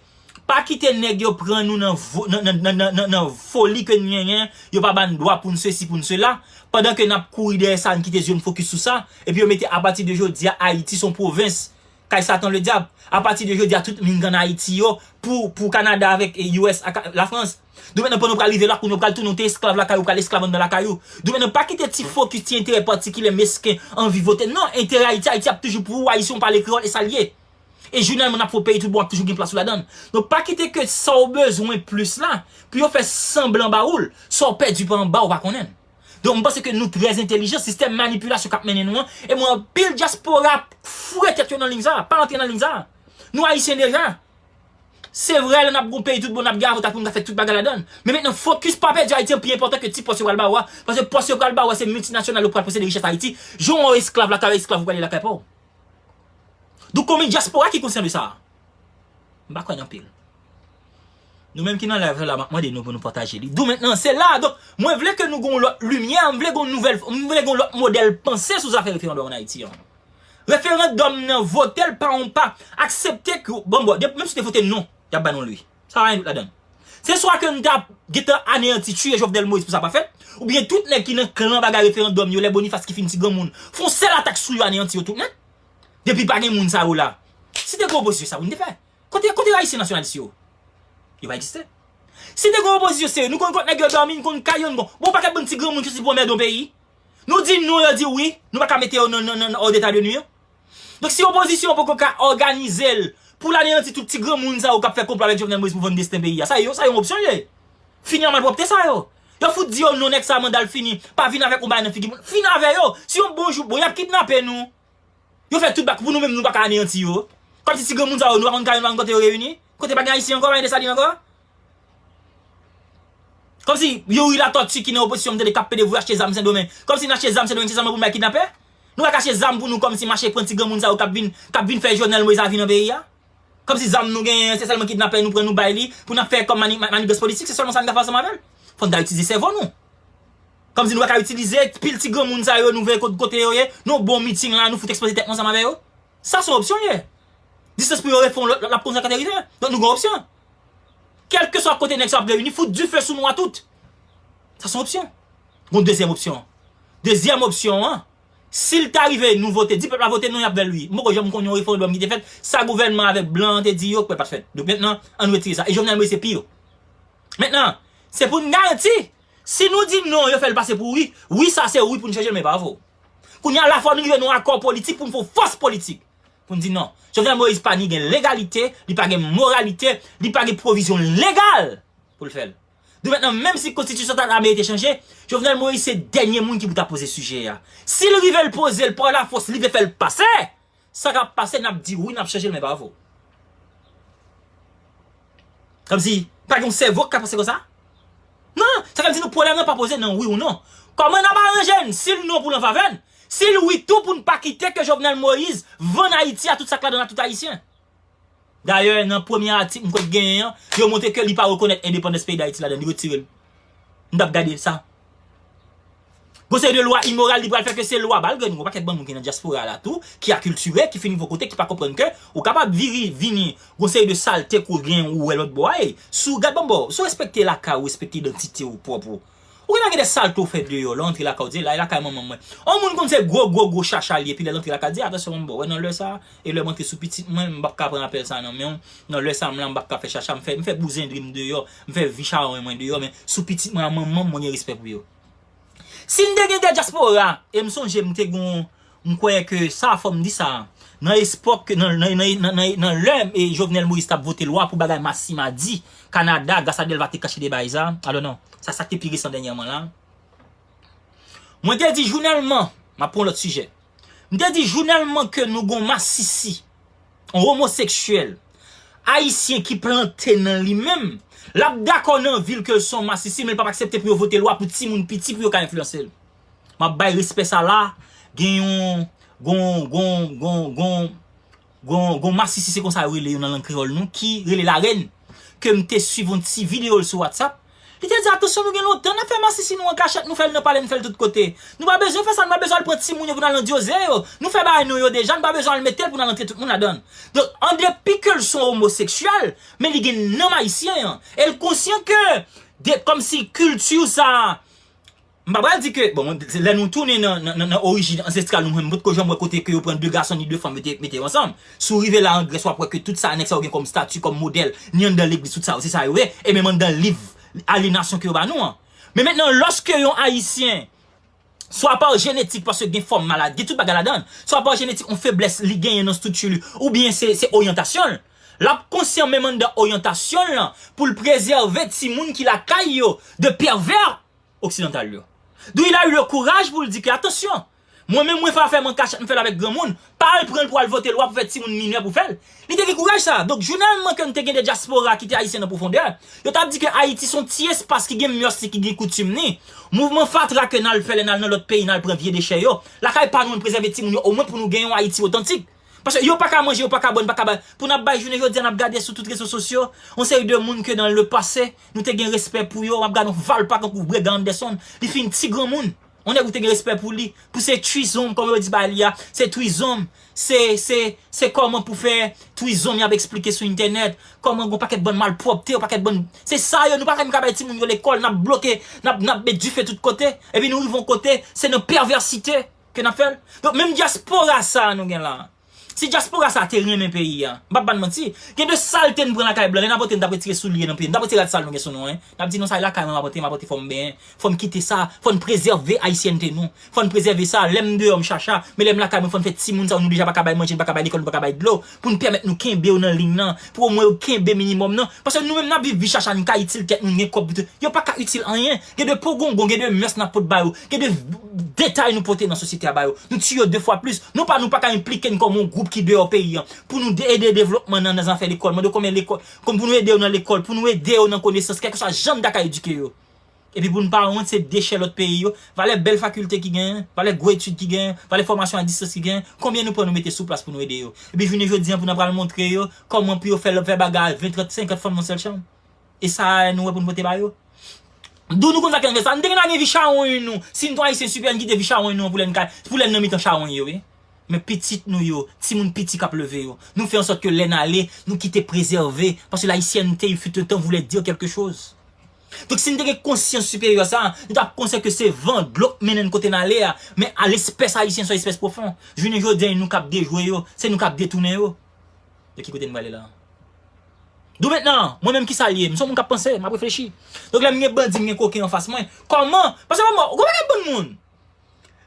Pa kite nèg yo pran nou nan, vo, nan, nan, nan, nan, nan, nan foli ke n genyen, yo pa ba n dwa pou n sesi, pou n sela, pandan ke n ap kouri dèyè sa, n kite zye n fokis sou sa, epi yo mete apati de jodi a, Ayiti se yon pwovens, kay Satan ledyab. Apati de jodi a, tout migran Ayiti yo, pou, pou Kanada avèk, e, U S ak Lafrans. Donk, mentnan, pandan w pral rive la, kounye a, w pral tounen yon ti esklav lakay ou, w pral esklav anndan lakay ou. Donk, mentnan, pa kite ti fokis, ti enterè patikilye, mesken, anvi vote. Non, enterè Ayiti, Ayiti ap toujou pou ou, Ayisyen, w pale kreyòl, e sa l ye. E jounèlman, n ap fè yon peyi tout bon, ap toujou gen plas ou ladan l. Donk, pa kite ke sa w bezwen plis la, pou yo fè sanblan ba ou l, sa w pèdi pa anba, ou pa konnen l. Donk, m panse ke nou trè entèlijan, sistèm manipilasyon k ap mennen nou an, e mwen anpil dyaspora ap foure tèt yo nan liy sa, pa antre nan liy sa. Nou Ayisyen deja. Se vrè, lè n ap gon peyi tout bon, n ap gen avantaj pou n ka fè tout bagay ladan l. Men mentnan, fokis pa pèdi Ayiti an pi enpòtan ke ti pòs yo pral ba ou a, paske pòs yo pral ba ou a, se miltinasyonal yo pral posede richès Ayiti. Jan w esklav lakay, esklav ou prale lakay pa w. Donk, konbyen dyaspora ki konsyan de sa? M pa kwè n anpil. Nou menm ki nan live la, m ap mande nou pou nou pataje li. Donk mentnan, se la. Donk, mwen vle ke nou gon lòt limyè, m vle gon nouvèl, m vle gon lòt modèl panse sou zafè referandòm ann Ayiti an. Referandòm nan, vote l pa yon pa, aksepte ke, bon, bon, de, menm si w te vote non, y ap ba nou l wi. Sa pa gen dout ladan l. Se swa ke n t ap gentan aneyanti, tiye Jovenel Moïse pou sa pa fèt, oubyen tout nèg ki nan klan bagay referandòm yo, lè Boniface ki fin ti granmoun, fè yon sèl atak sou yo, aneyanti yo tout nèt. Depi pa gen moun sa yo la. Si te gen opozisyon, sa pou n te fè? Kote, kote Ayisyen nasyonalis yo? Yo pa egziste. Si te gen opozisyon serye, nou konn kot nèg yo dòmi, nou konn kay yo, nou bon. Bon, pakèt bann ti granmoun ki sou pwomèd yon peyi. Nou di non, yo di wi. Nou pa ka mete yo nan, nan, nan, nan òd eta de nwi an. Donk, si opozisyon an poko ka òganize l pou l aneyanti tout ti granmoun sa yo k ap fè konplo avèk Jovenel Moïse pou vann desten peyi a, sa yo, sa yon opsyon ye. Fini ak malpwòpte sa yo. Yo fout di yo non, nèg sa manda l fini. Pa vin avèk yon bagay nan figi moun. Fini avè yo. Si yon bon jou, bon, y ap kidnape nou. Yo fè tout bak pou nou menm, nou pa ka aneyanti yo. Kòmsi ti granmoun sa yo, nou pa konn kay yo, nou pa konn kote yo reyini. Kote pa gen Ayisyen ankò, pa gen Desalin ankò. Kòmsi Youri Latortue ki nan opozisyon, m tande k ap plede voye achte zam Sendomeng. Kòmsi n achte zam Sendomeng, se sèlman pou n bay kidnapè? Nou pa ka achte zam pou nou kòmsi mache pran ti granmoun sa yo k ap vin, k ap vin fè Jovenel Moïse a vin nan peyi a? Kòmsi zam nou genyen, se sèlman kidnapè nou pran nou bay li, pou n ap fè kòm mani-, ma-, manigans politik, se sèlman sa n ka fè ansanm avè l? Fò n ta itilize sèvo nou. Kòmsi nou pa ka itilize pil ti granmoun sa yo, nou veye kot-, kote yo ye, nou bon miting la, nou fout ekspoze tèt nou ansanm avè yo. Sa se yon opsyon l ye. Distans pou yo refè yon lòt, lòt, l ap konn sa k ap rive. Donk nou gen opsyon. Kèlkeswa kote nèg sa ap reyini, fout dife sou nou a tout. Sa se yon opsyon. Gon dezyèm opsyon. Dezyèm opsyon an, si l ta rive, nou vote, di pèp la vote non, y ap vè l wi. M poko janm konn yon referandòm ki te fèt, sa gouvènman avèk blan an te di yo, kwè pa t fèt. Donk mentnan, ann retire sa. E Jovenel Moïse se pi yo. Mentnan, se pou n garanti. Si nou di non, yo fè l pase pou wi, wi sa se wi pou n chanje l, men pa vre. Kounye a la fò nou rive nan yon akò politik pou n fè yon fòs politik. Pou n di non. Jovenel Moïse pa ni gen legalite, li pa gen moralite, li pa gen pwovizyon legal pou l fè l. Donk mentnan, menm si konstitisyon ta, ta merite chanje, Jovenel Moïse se dènye moun ki pou ta poze sijè a. Si l rive l poze l pa lafòs, li vle fè l pase, sa k ap pase, n ap di wi, n ap chanje l, men pa vre. Kòmsi, pa gen yon sèvo k ka panse konsa? Non, sa vle di nou pwoblèm nan pa poze nan wi ou non. Kòman n ap aranje n, si l non pou l an favè n, si l wi tou pou n pa kite ke Jovenel Moïse vann Ayiti a tout sa k ladan l a tout Ayisyen. Dayè, nan premye atik m kwè k genyen an, yo montre ke li pa rekonèt endepandans peyi Dayiti ladan, li retire l. M t ap gade sa. Gon seri de lwa imoral li pral fè ke se lwa, malgre nou gon pakèt bann moun ki nan dyaspora la tou, ki akiltire, ki fin rive yon kote, ki pa konprann ke ou kapab viri, vini, gon seri de salte ke w gen ou wè lòt bò a, e si w gad bann bò, si w respekte lakay ou, respekte idantite ou pwòp ou, ou gentan gen de salte w fè deyò, lè w antre lakay ou di, la e lakay manman mwen. On moun konn se gwo, gwo, gwo chacha l ye, epi lè l antre lakay, di, atansyon, bann bò, wè nan lè sa, e lè m antre sou pitit mwen, m p ap ka pran apèl sa nan men w, nan lè sa m la, m p ap ka fè chacha, m fè, m fè bouzendri m deyò, m fè vi chawony mwen deyò, men sou pitit mwen a manman m, mwen gen respè pou yo. Si n te gen de dyaspora, e m sonje m te gon, m kwè ke sa, fò m di sa, nan espòk, nan, nan, nan, nan, nan, nan lè e Jovenel Moïse t ap vote lwa pou bagay Massimadi, Kanada, gras a Delva te kache de bagay sa, alò non, sa, sa k te pi resan dènyèman la. Mwen te di jounèlman, m ap pran yon lòt sijè. M te di jounèlman ke nou gon masisi, yon omoseksyèl ayisyen ki plante nan li menm, l ap dakò nan vi l ke l se yon masisi, men l p ap aksepte pou yo vote lwa pou timoun piti pou yo ka enfliyanse l. M ap bay respè sa la, gen yon, gon, gon, gon, gon, gon, gon masisi, se konsa yo rele yo nan lang kreyòl nou, ki rele Larèn, ke m te swiv yon ti videyo l sou WhatsApp, Li te di, "Atansyon, nou gen lontan n ap fè masisi nou an kachèt, nou fè l nan palè, nou fè l tout kote. Nou pa bezwen fè sa, nou pa bezwen al pran timoun yo pou n al nan dyoze yo. Nou fè bagay nou yo deja, nou pa bezwen al mete l pou n al antre tout moun ladan l." Donk, an depi ke l se yon omoseksyèl, men li gen nanm ayisyen an. E l konsyan ke, de, kòmsi kilti sa a, m pa pral di ke, bon, lè nou tounen nan, nan, nan, nan orijin ansestral nou, mwen, m potko janm wè kote ke yo pran de gason ni de fanm mete, mete yo ansanm. Si w rive la an Grès, w ap wè ke tout sa nèg sa yo gen kòm stati, kòm modèl, ni anndan legliz, tout sa yo, se sa yo ye, e menm anndan liv alyenasyon ke yo ba nou an. Men mentnan, lòske yon Ayisyen, swa pa jenetik, paske gen fòm maladi, gen tout bagay ladan l, swa pa jenetik, yon feblès li genyen nan estrikti li, oubyen se, se oryantasyon l, l ap konsyan menm anndan oryantasyon l lan pou l prezève timoun ki lakay yo de pèvè oksidantal yo. D'où il a eu le courage pou l di ke, "Atansyon, mwen menm mwen fè afè m an kachèt, m fè l avèk granmoun, pa al pran l pou al vote lwa pou fè timoun minè pou fè l." Li te gen kouraj sa. Donk, jounèlman ke n te gen de dyaspora ki te ayisyen nan pwofondè, yo t ap di ke Ayiti se yon ti espas ki gen mès li, ki gen koutim li. Mouvman fatra ke n al fè lè n al nan lòt peyi, n al pran vye dechè yo. Lakay pa nou, n prezève timoun yo, omwen pou nou gen yon Ayiti otantik. Paske yo pa ka manje, yo pa ka bwè, n pa ka bay. Pou n ap bay jounen jodi a, n ap gade sou tout rezo sosyo, yon seri de moun ke nan le pase, nou te gen respè pou yo, m ap gade yon valpa kankou Brega Anderson, li fin ti granmoun. Yon nèg ou te gen respè pou li, pou se threesome, kòman yo di bagay li a, se threesome, se, se, se kòman pou fè threesome y ap eksplike sou entènèt, kòman gon pakèt bann malpwòpte, yon pakèt bann, se sa yo, nou pa menm ka bay timoun yo lekòl, n ap bloke, n ap, n ap met dife tout kote, epi nou rive yon kote, se nan pèvèsite ke n ap fè l. Donk, menm dyaspora sa a nou gen la, si dyaspora sa a te renmen peyi a, m p ap ba n manti, gen de salte n pran lakay blan, lè n ap antre, n t ap retire soulye nan pye n, n t ap retire rad sal nou gen sou nou, en. N ap di, "Non, sa e lakay mwen m ap antre, m ap antre, fò m benyen, fò m kite sa, fò n prezève ayisyènte nou, fò n prezève sa, lè m deyò m chacha, men lè m lakay mwen, fò n fè timoun sa yo, nou deja pa ka bay manje, nou pa ka bay lekòl, nou pa ka bay dlo, pou n pèmèt nou kenbe yo nan liy nan, pou omwen yo kenbe minimòm nan." Paske nou menm n ap viv vi chacha, n ka itil tèt nou, n gen kòb pou tout. Yo pa ka itil anyen. Gen de pogongon, gen de mès n ap pot ba yo. Gen de detay nou pote nan sosyete a ba yo. Nou tiye yo de fwa plis. Non pa nou pa ka enplike n kòm yon gwoup ki deyò peyi an. Pou nou de-, ede devlopman nan, nan zafè lekòl. Mande konbyen lekòl, kòm pou nou ede yo nan lekòl, pou nou ede yo nan konesans, kèlkeswa jan n ta ka edike yo. Epi pou n pa wont, se dechè lòt peyi yo. Valè bèl fakilte ki genyen, valè gwo etid ki genyen, valè fòmasyon a distans ki genyen, konbyen nou pran nou mete sou plas pou nou ede yo. Epi jounen jodi an, pou n ap pral montre yo kòman pou yo fè, fè bagay ven, trant, senkant fanm nan sèl chanm. E sa nou wè pou n pote ba yo. D'où nou konn sa k fè n fè sa. Nou te gen dwa gen vi chawony nou. Si n t on Ayisyen sipè, n kite vi chawony nou an pou lè n ka, pou lè n nan mitan chawony yo, wi. Men pitit nou yo, timoun piti k ap leve yo, nou fè ansòt ke lè n ale, nou kite prezève. Paske la ancienneté, il fut un temps, voulait dire quelque chose. Donk, si n te gen konsyans siperyè sa a, nou t ap konsyan ke se van, dlo k mennen n kote n ale a. Men a lespès ayisyen, se yon espès pwofon. Jounen jodi a, nou k ap dejwe yo, se nou k ap detounen yo. De ki kote n prale la? D'où maintenant, mwen menm kisa l ye? M se yon moun k ap panse, m ap reflechi. Donk lè m gen bandi, m gen koken anfas mwen, kòman? Paske mwen, ou konprann, bann moun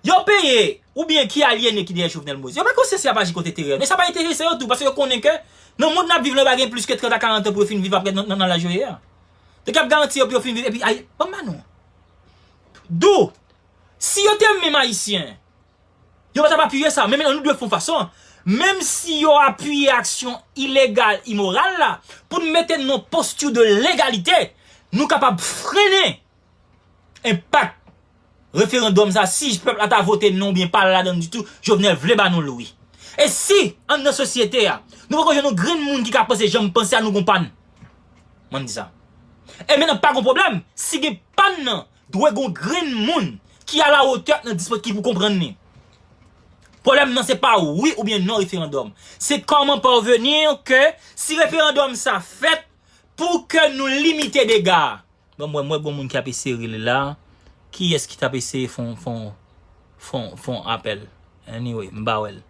yo peye, oubyen ki alyene ki dèyè Jovenel Moïse. Yo pa konsyans y ap aji kont enterè yo. Men sa pa enterese yo tou, paske yo konnen ke nan mond n ap viv la, yo pa gen plis ke trant a karant an pou yo fin viv apre nan, nan, nan laj yo ye a. Donk y ap garanti yo pou yo fin viv, epi, ay, ban m ba nou. D'où, si yo te menm Ayisyen, yo pa t ap apiye sa, men mentnan nou dwe fè yon fason. Menm si yo apiye aksyon ilegal, imoral la, pou n mete n nan yon posti de legalite, nou kapab frennen enpak referandòm sa, si pèp la ta vote non oubyen pa ladan ditou, Jovenel vle ba nou l wi. E si, anndan sosyete a, nou poko jwenn yon grenn moun ki ka panse jan m panse a, nou gon pàn. Mwen di sa. E mentnan pa gon pwoblèm, si gen pàn nan, dwe gon grenn moun ki a la wotè nan dispo ki pou konprann li. Pwoblèm nan se pa wi oubyen non referandòm. Se kòman parvenir ke si referandòm sa fèt pou ke nou limite dega a. Bon, mwen, mwen, gon moun ki ap eseye rele la. Kiyès ki t ap eseye fon, fon, fon, fon apèl? Anyway, m pa wè l.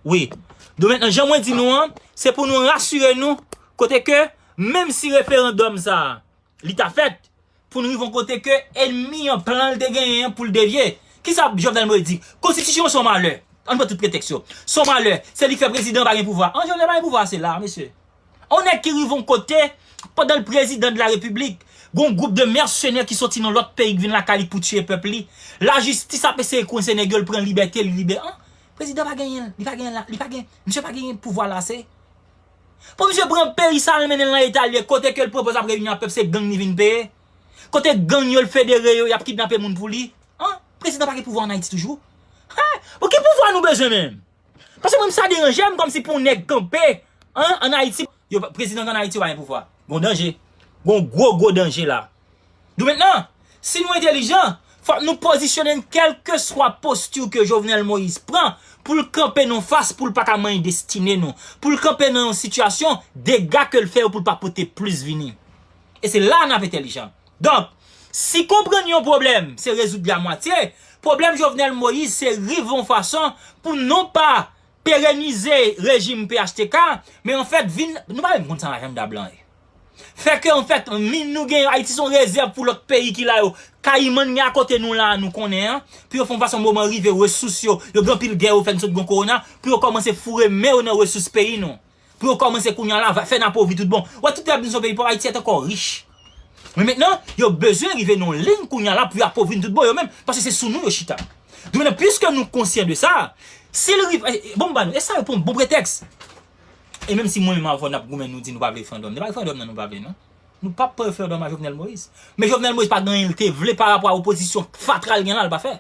Wi. Donk mentnan, jan mwen di nou an, se pou nou rasire nou, kote ke, menm si referandòm sa a, li ta fèt, pou n rive yon kote ke ènmi an, plan l te genyen an pou l devye. Kisa Jovenel Moïse di? Konstitisyon an se yon malè. Ann pran tout pretèks yo. Se yon malè. Se li k fè prezidan an pa gen pouvwa. An, Jovenel pa gen pouvwa, se la, mesye. On nèg ki rive yon kote, pandan l prezidan de la repiblik, gon gwoup de mèsenè ki soti nan lòt peyi k vin lakay li pou tiye pèp li. Lajistis ap eseye kwense nèg yo, l pran libète, li libè-, an, prezidan pa genyen l, li pa genyen la, li pa gen, misye pa genyen pouvwa la, se. Pou misye pran peyi sa, l mennen l nan eta l ye, kote ke l pran pòz ap reyini ak pèp, se gang li vin peye. Kote gang yo, l federe yo, y ap kidnape moun pou li. An, prezidan pa gen pouvwa ann Ayiti toujou? Hen? Bon, ki pouvwa nou bezwen menm? Paske mwen, sa deranje m, kòmsi pou yon nèg kanpe, an, ann Ayiti, yo, prezidan ann Ayiti yo pa gen pouvwa. Gon danje. Gon gwo, gwo danje la. Domentnan, si nou entèlijan, fòk nou pozisyone n kèlkeswa posti ke Jovenel Moïse pran pou l kanpe n anfas, pou l pa ka manyen destine nou, pou l kanpe nan yon sitiyasyon, dega ke l fè yo pou l pa pote plis vini. E se la n ap entèlijan. Donk, si konprann yon pwoblèm se rezoud li a mwatye, pwoblèm Jovenel Moïse se rive yon fason pou non pa perenize rejim P H T K, men anfèt vin, nou pa menm konn sa ajanda blan ye. Fè ke anfèt, min nou gen Ayiti se yon rezèv pou lòt peyi ki la yo. Kayiman gen akote nou la, nou konnen an, pou yo fè yon fason moman rive, resous yo, yo gen anpil gè, yo fè n sot gon kowona, pou yo kòmanse foure men yo nan resous peyi nou. Pou yo kòmanse kounye a la, fè n apovri tout bon. Wè, tout lè nou se yon peyi pòv, Ayiti ankò rich. Men mentnan, yo bezwen rive nan yon liy kounye a la pou yo apovri n tout bon yo menm, paske se sou nou yo chita. Domentnan, piske nou konsyan de sa, si l rive, eh, bon, m ba nou, e sa yo pran bon pretèks. E menm si mwen menm avè w n ap goumen, nou di nou pa vle referandòm, se pa referandòm nan nou pa vle, non. Nou p ap pran referandòm a Jovenel Moïse. Men Jovenel Moïse pa gen anyen l te vle pa rapò a opozisyon fatra l gen la, l pa fè.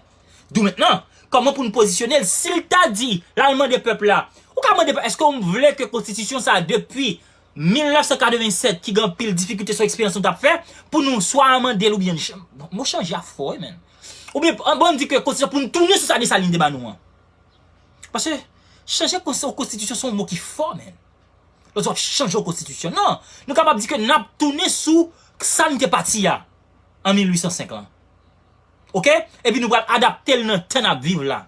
Domentnan, kòman pou n pozisyone l, si l ta di l al mande pèp la, ou ka mande pèp, èske w vle ke konstitisyon sa a depi mil nèf san katrevennsèt ki gen anpil difikilte, se yon eksperyans nou t ap fè, pou nou swa amande l oubyen n ch-, bon, mo chanje a fò wi, men. Oubyen, an, bon, n di ke konstitisyon pou n tounen sou sa Desalin te ba nou an. Paske chanje konsti-, konstitisyon se yon mo ki fò, men. Lòt w ap chanje yon konstitisyon. Non, nou kapab di ke n ap tounen sou sa n te pati a an mil uit san senk lan. Oke? Epi nou pral adapte l nan tan n ap viv la.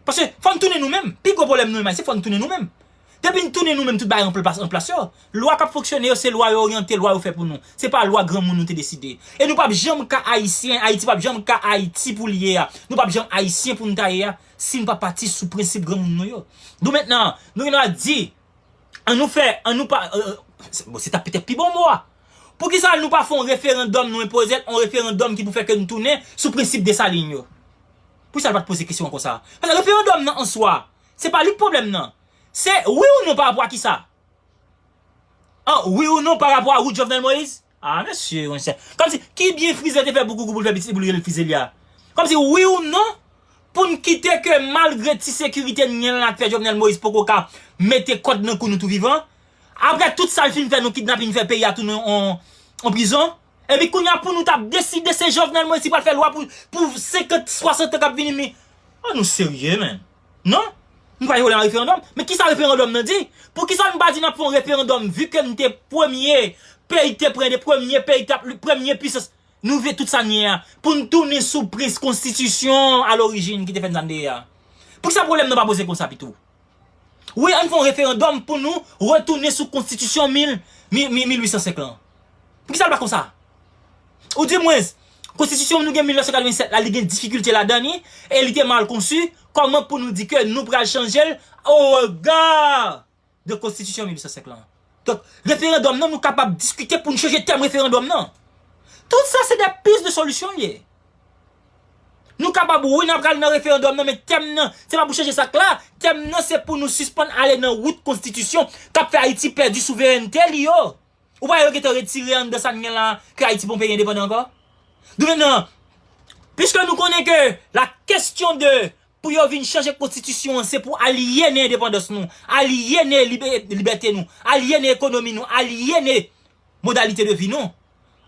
Paske fò n tounen nou menm. Pi gwo pwoblèm nou menm, se fò n tounen nou menm. Depi n tounen nou menm, tout bagay an plas, an plas yo. Lwa k ap fonksyone yo, se lwa yo oryante, lwa yo fè pou nou. Se pa lwa granmoun nou te deside. E nou p ap janm ka Ayisyen, Ayiti p ap janm ka Ayiti pou l ye a. Nou p ap janm Ayisyen pou n ta ye a, si n pa pati sou prensip granmoun nou yo. Domentnan, nou gen dwa di, an nou fè, an nou pa, euh, se, bon, se ta petèt pi bon mo a. Poukisa nou pa fè yon referandòm, nou enpoze l, yon referandòm ki pou fè ke n tounen sou prensip Desalin yo? Poukisa l pa t poze kesyon an konsa? Paske referandòm nan an swa, se pa li k pwoblèm nan. Se wi ou non pa rapò a kisa? An, wi ou non pa rapò a wout Jovenel Moïse? Ah, mesye, monchè. Kòmsi, ki byen Frizè te fè pou Gougou pou l fè pitit li pou l rele l Frizelia? Kòmsi, wi ou non, pou n kite ke malgre ti sekirite n gen la k fè Jovenel Moïse poko ka mete kòd nan kou nou tou vivan, apre tout sa l fin fè, nou kidnapin, fè peyi a tounen on, on prizon, epi kounye a pou nou t ap deside se Jovenel Moïse ki pral fè lwa pou, pou senkant, swasant an k ap vini, men, an nou serye, men. Non? Nou pa vle nan referandòm. Men kisa referandòm nan di? Poukisa nou pa di n ap fè yon referandòm, vi ke n te premye peyi k te pran de premye peyi k t ap, premye pisans? Nou vle tout sa n ye a. Pou n tounen sou prens konstitisyon a lorijin ki te fè n sa n te ye a. Poukisa pwoblèm nan pa poze konsa pito? Wi, ann fè yon referandòm pou nou retounen sou konstitisyon mil, mil, mil, mil uit san senk lan. Poukisa l pa konsa? Ou di mwens, konstitisyon nou gen mil nèf san katrevennsèt la, li gen difikilte ladan li, e li te mal konsi, kòman pou nou di ke nou pral chanje l o rega de konstitisyon mil uit san senk lan? Donk, referandòm nan, nou kapab diskite pou n chanje tèm referandòm nan. Tout sa, se de pis de solisyon l ye. Nou kapab, wi, n ap pral nan referandòm nan, men tèm nan, se pa pou chanje sa k la. Tèm nan, se pou nou sispann ale nan wout konstitisyon k ap fè Ayiti pèdi souverènte li yo. Ou pa wè yo gentan retire anndan sa n gen la, ke Ayiti pon peyi endepandan ankò? Domentnan, piske nou konnen ke la kesyon de pou yo vin chanje konstitisyon an, se pou alyene endepandans nou, alyene libe-, libète nou, alyene ekonomi nou, alyene modalite de vi nou.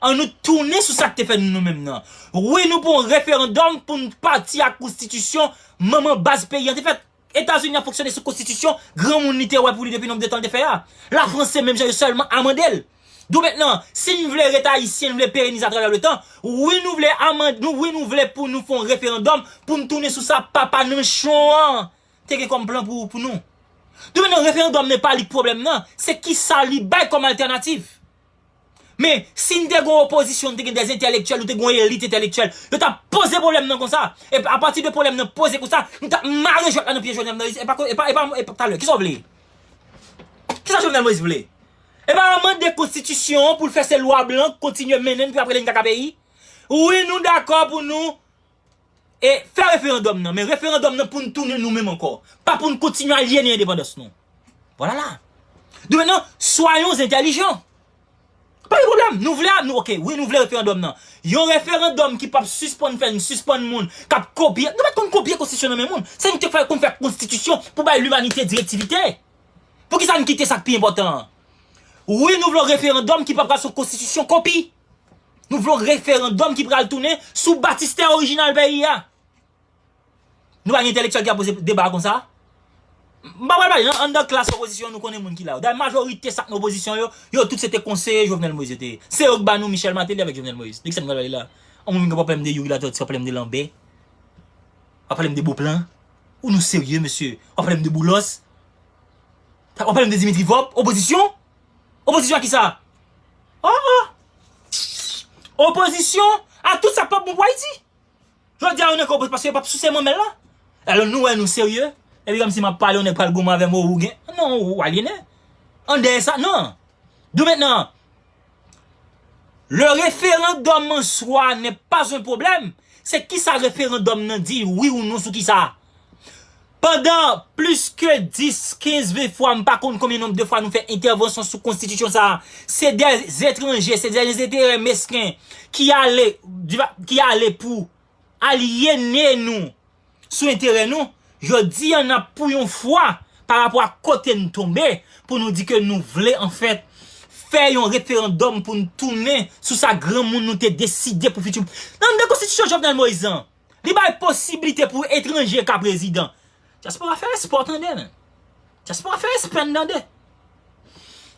An nou tounen sou sa k te fè nou nou menm nan. Wi, nou pou yon referandòm pou n pati ak konstitisyon manman baz peyi an te fèt. Etazini ap fonksyone sou konstitisyon granmoun li te wè pou li depi nonm de tan l te fè a. Lafrans se menm jan yo sèlman amande l. Domentnan, si n vle ret ayisyen, n vle perenize atravè letan, wi nou vle amande, nou, wi nou vle pou nou fè yon referandòm pou n tounen sou sa papa nanchon an te gen kòm plan pou, pou nou. Domentnan, referandòm nan pa li k pwoblèm nan, se kisa li bay kòm altènativ. Men, si n te gen yon opozisyon, n te gen de entèlektyèl, nou te gen yon elit entèlektyèl, yo t ap poze pwoblèm nan konsa. E apati de pwoblèm nan poze konsa, nou t ap mare jwèt la nan pye Jovenel Moïse. E pa, e pa, e pa, e pa talè. Kisa w vle? Kisa Jovenel Moïse vle? E pa amande konstitisyon an pou l fè se lwa blan k kontinye mennen n pou y ap rele n kaka peyi? Wi, nou dakò pou nou e fè referandòm nan, men referandòm nan pou n tounen nou menm ankò. Pa pou n kontinye alyene endepandans nou. Vwala la. Domentnan, soyons intelligents. Pa gen pwoblèm. Nou vle, nou, oke, wi, nou vle referandòm nan. Yon referandòm ki p ap sispann fè n sispann moun k ap kopye. Nou pa t konn kopye konstitisyon nan men moun. Se nou te fè, konn fè konstitisyon pou bay limanite direktivite. Poukisa n kite sa k pi enpòtan an? Wi, nou vle yon referandòm ki pa pral sou konstitisyon kopi. Nou vle yon referandòm ki pral tounen sou batistè orijinal peyi a. Nou pa gen entèlektyèl ki ap poze deba konsa. M pa pral pale nan anndan klas opozisyon, nou konnen moun ki la yo. Dayè majorite sa k nan opozisyon yo, yo tout se te konseye Jovenel Moïse yo te ye. Se yo k ba nou Michel Martelly avèk Jovenel Moïse. De kisa nou pral pale la? Yon moun vin gen pwoblèm de Youri Latortue, pwoblèm de Lambert. W ap pale m de Beauplan? Ou nou serye, mesye? W ap pale m de Boulos? W ap pale m de Dimitri Vorbe? Opozisyon? Opozisyon a kisa? Oh, oh. Opozisyon a tout sa k p ap bon pou Ayiti. Jodi a, yo nan opozisyon paske yo p ap souse manmèl la. Alò, nou wè nou serye. Epi kòmsi m ap pale, yon nèg pral goumen avè m, ou gen. Non, ou alyennen. An dèyè sa, non. D'où maintenant, le référendum en soi n'est pas un problème. Se kisa referandòm nan di, wi ou non sou kisa? Pandan plis ke dis, kenz, ven fwa, m pa konn konbyen nonb de fwa nou fè entèvansyon sou konstitisyon sa a, se de etranje, se de enterè mesken ki ale, ki ale pou alyene nou sou enterè nou. Jodi a, n ap pou yon fwa, pa rapò a kote n tonbe, pou nou di ke nou vle, anfèt, fè yon referandòm pou n tounen sou sa granmoun nou te deside pou fiti. Nan de konstitisyon Jovenel Moïse an, li bay posiblite pou etranje ka prezidan. Dyaspora fè respè w tande, men. Dyaspora fè respè n tande.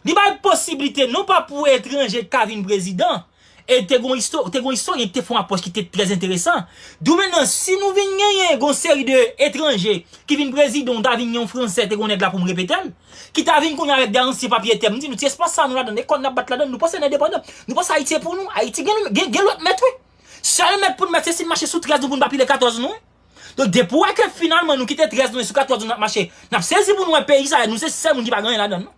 Li bay posiblite non pa pou etranje ka vin prezidan. E te gon isto-, te gon istoryen ki te fè yon apwòch ki te trè enteresan. D'où maintenant, si nou vin genyen gon seri de etranje ki vin prezidan, ou ta vin yon fransè, te gon nèg la pou m repete l, ki ta vin kounye a avèk de ansyen papye tè, m di nou ti espas sa nou ladan, e kòn n ap bat ladan, nou panse n endepandan. Nou panse Ayiti e pou nou. Ayiti gen, gen, gen lòt mèt, wi. Sèl mèt pou n mèt, se si n mache sou trèz nou pou n pa pile katòz nou, wi. Donk, depi w wè ke finalman nou kite trèz nou e sou katòz nou n ap mache, n ap sezi pou nou wè peyi sa a, nou se sèl moun ki pa gen anyen ladan l, non.